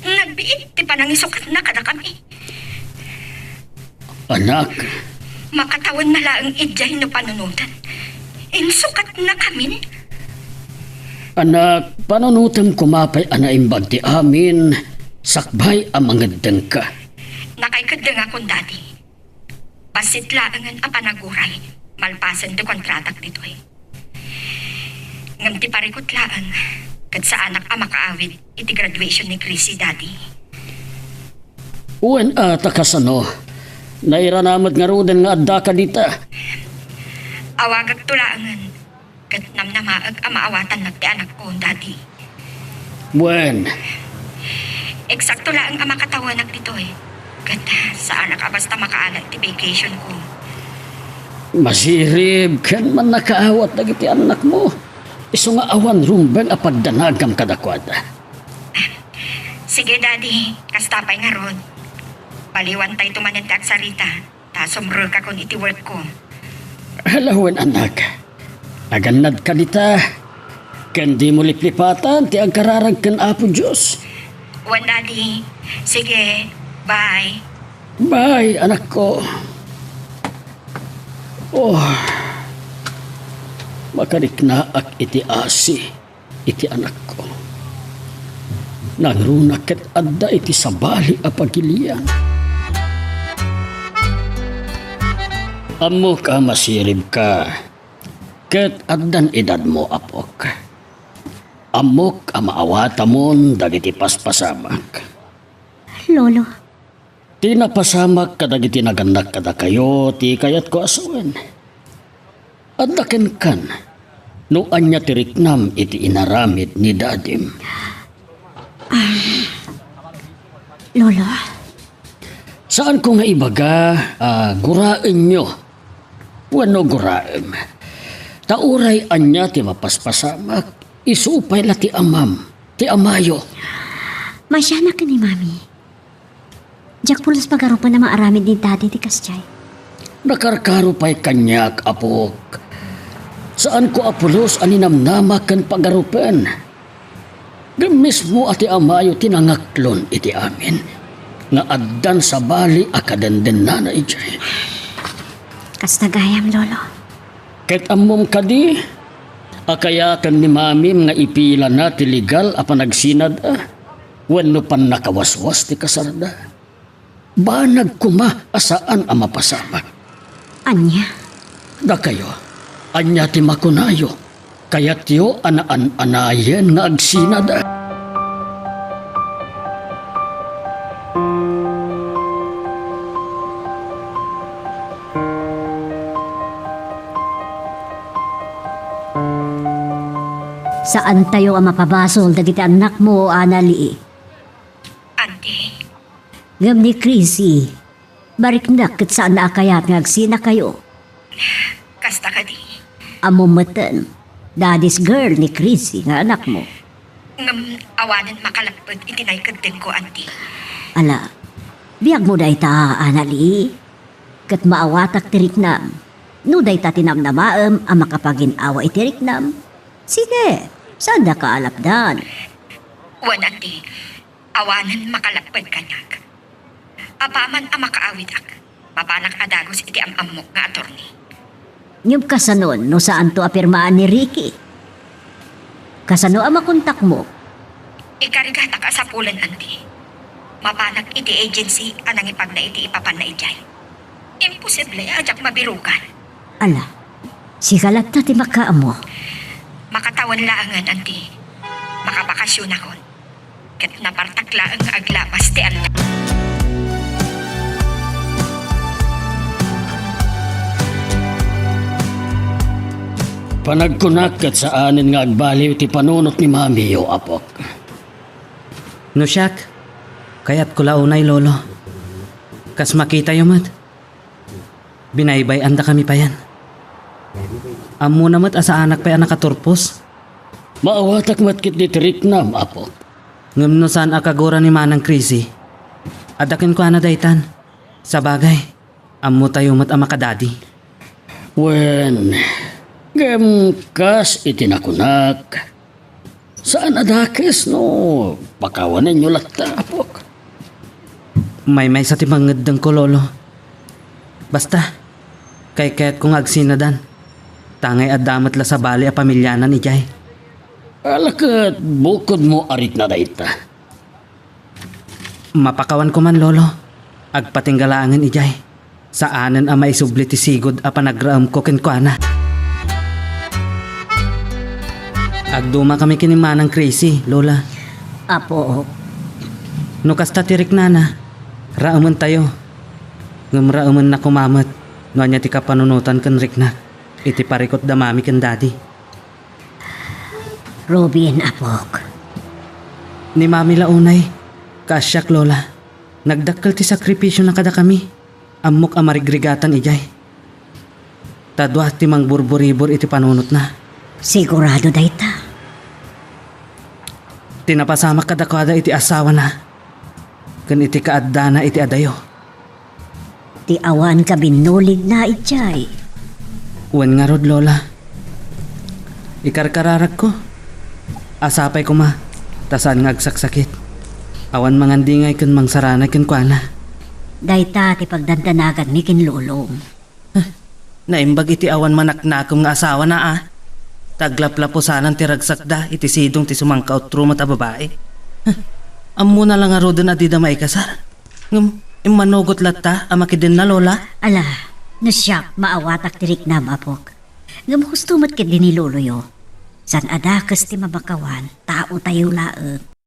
Nagbiit ti panangisukatna kadakami. Anak. Makatawenna laeng idiay no panunoten. Insukatnakamin. Anak, panunotem koma pay a naimbag ti amin, sakbay a mangeddengka. Nakaikeddengakon, Daddy. Bassit laengen a panaguray, malpasen ti kontratak ditoy. Ngem ti parikut laeng, ket saanak a makaawid iti graduation ni Chrissy, Daddy. Wen a, ta kasano? Nairana met ngaruden nga addaka dita. Awagakto laengen, ket namnamaek a maawatannak ti anakko, Daddy. Wen. Eksakto laeng a makatawenak ditoy. Ket saanak a basta makaala iti vacation ko. Masirib ken mannakaawat dagiti annakmo. Isu nga awan rumbeng a pagdanagam kadakuada. Sige, Daddy. Kasta pay ngarud. Baliwantayto manen ti agsarita, ta sumrekakon iti workko. Hala wen, anak. Agannadka dita. Ken dimo liplipatan ti agkararag ken Apo Dios. Wen, Daddy. Sige. Bye. Bye, anakko. Oh. Makariknaak iti asi iti anakko. Nangruna ket adda iti sabali a pagilian. Ammok a masiribka, ket addan edadmo, apok. Ammok a maawatamon dagiti paspasamak. Lolo. Ti napasamak kadagiti nagannak kadakayo ti kayatko a sawen. Adda kenkan no ania ti riknam iti inaramid ni dadim. Ah, Lolo? Saanko nga ibaga a guraenyo wenno guraem. Ta uray ania ti mapaspasamak, isu pay la ti amam, ti amayo. Masianak ken ni Mami. Diak pulos pagarupen a maaramid ni Daddy ti kasdiay. Nakarkaro pay kaniak, apok. Saanko a pulos a ninamnama ken pagarupen. Ngem mismo a ti amayo ti nangaklon iti amin nga addan sabali a kadendennana idiay. Kasta gayam, Lolo. Ket ammom kadi a kayaten ni Mamim nga ipilana ti legal a panagsinad a wenno pannakawaswas ti kasarda? Banag koma a saan a mapasamak. Ania? Dakayo, ania ti makunayo? Kayatyo a naan-anayen nga agsinad a? Saantayo a mapabasol dagiti annakmo, Ana Lee. Anti. Ngem ni Chrissy, bariknak ket saanna a kayat nga agsinakayo. Kasta kadi? Ammom metten, daddy's girl ni Chrissy nga anakmo. Ngem awanen makalapped iti naikeddengko, Anti. Ala, biagmo dayta, Ana Lee. Ket maawatak ti riknam. No dayta ti namnamaem a makapagin-awa iti riknam, sige, saandaka a lapdan. Wen, Anti. Awanen makalapped kaniak. Apaman a makaawidak, mapanak a dagus iti am-ammok nga attorney. Ngem kasanon no saanto a pirmaan ni Ricky? Kasano a makontakmo? Ikarigatak a sapulen, Anti. Mapanak iti agency a nangipagna iti ipapanna idiay. Imposible a diak mabirukan. Ala, sika latta ti makaammo. Makatawen laengen, Anti. Makabakasionakon. Ket napartak laeng nga aglabas ti annak. Panagkunak ket saanen nga agbaliw ti panunot ni mamiyo, apok. No siak, kayatko la unay, Lolo. Kas makitayo met, binaybay-andakami payen. Ammona met a saanak pay a nakaturpos. Maawatak met ketdi ti riknam, apok. Ngem no saan a kagura ni Manang Chrissy, adda kenkuana daytan. Sabagay, ammotayo met a makadadi. Wen, ngem kas iti nakunak, Saan a dakes no pakawanenyo latta, apok? Maymaysa ti mangeddengko, Lolo. Basta, kaykayatko nga agsinadan. Tangay adda met la sabali a pamilianan idiay. Ala ket bukodmo a rikna dayta. Mapakawanko man, Lolo. Agpatingga laengen idiay. Saanen a maisubli ti sigud a panagraemko kenkuana. Agdumakami ken ni Manang Crazy, Lola. Apo. No kasta ti riknana, raementayo. Ngem raemenna koma met no ania ti kapanunotan ken riknak iti parikut da Mami ken Daddy. Ruben, apok. Ni Mami la unay, kaasiak, Lola. Nagdakkel ti sakripisiona kadakami. Ammok a marigrigatan idiay. Ta dua ti mangburburibor iti panunotna. Sigurado dayta. Ti napasamak kadakuada iti asawana ken iti kaaddana iti adayo. Ti awan kabinnuligna idiay. Wen ngarud, Lola. Ikarkararagko. Asapay koma, ta saan nga agsaksakit. Awan mangandingay ken mangsaranay kenkuana. Dayta ti pagdandanaganmi ken lolom. Naimbag iti awan manaknakem nga asawana a. Ta aglaplapusanan ti ragsakda iti sidong ti sumangkautro met a babai. Ammona la ngaruden a dida maikasar. Ngem immanugot latta a makidenna, Lola? Ala, no siak, maawatak ti riknam, apok. Ngem husto met ketdi ni loloyo. Saan a dakes ti mapakawan, taotayo laeng.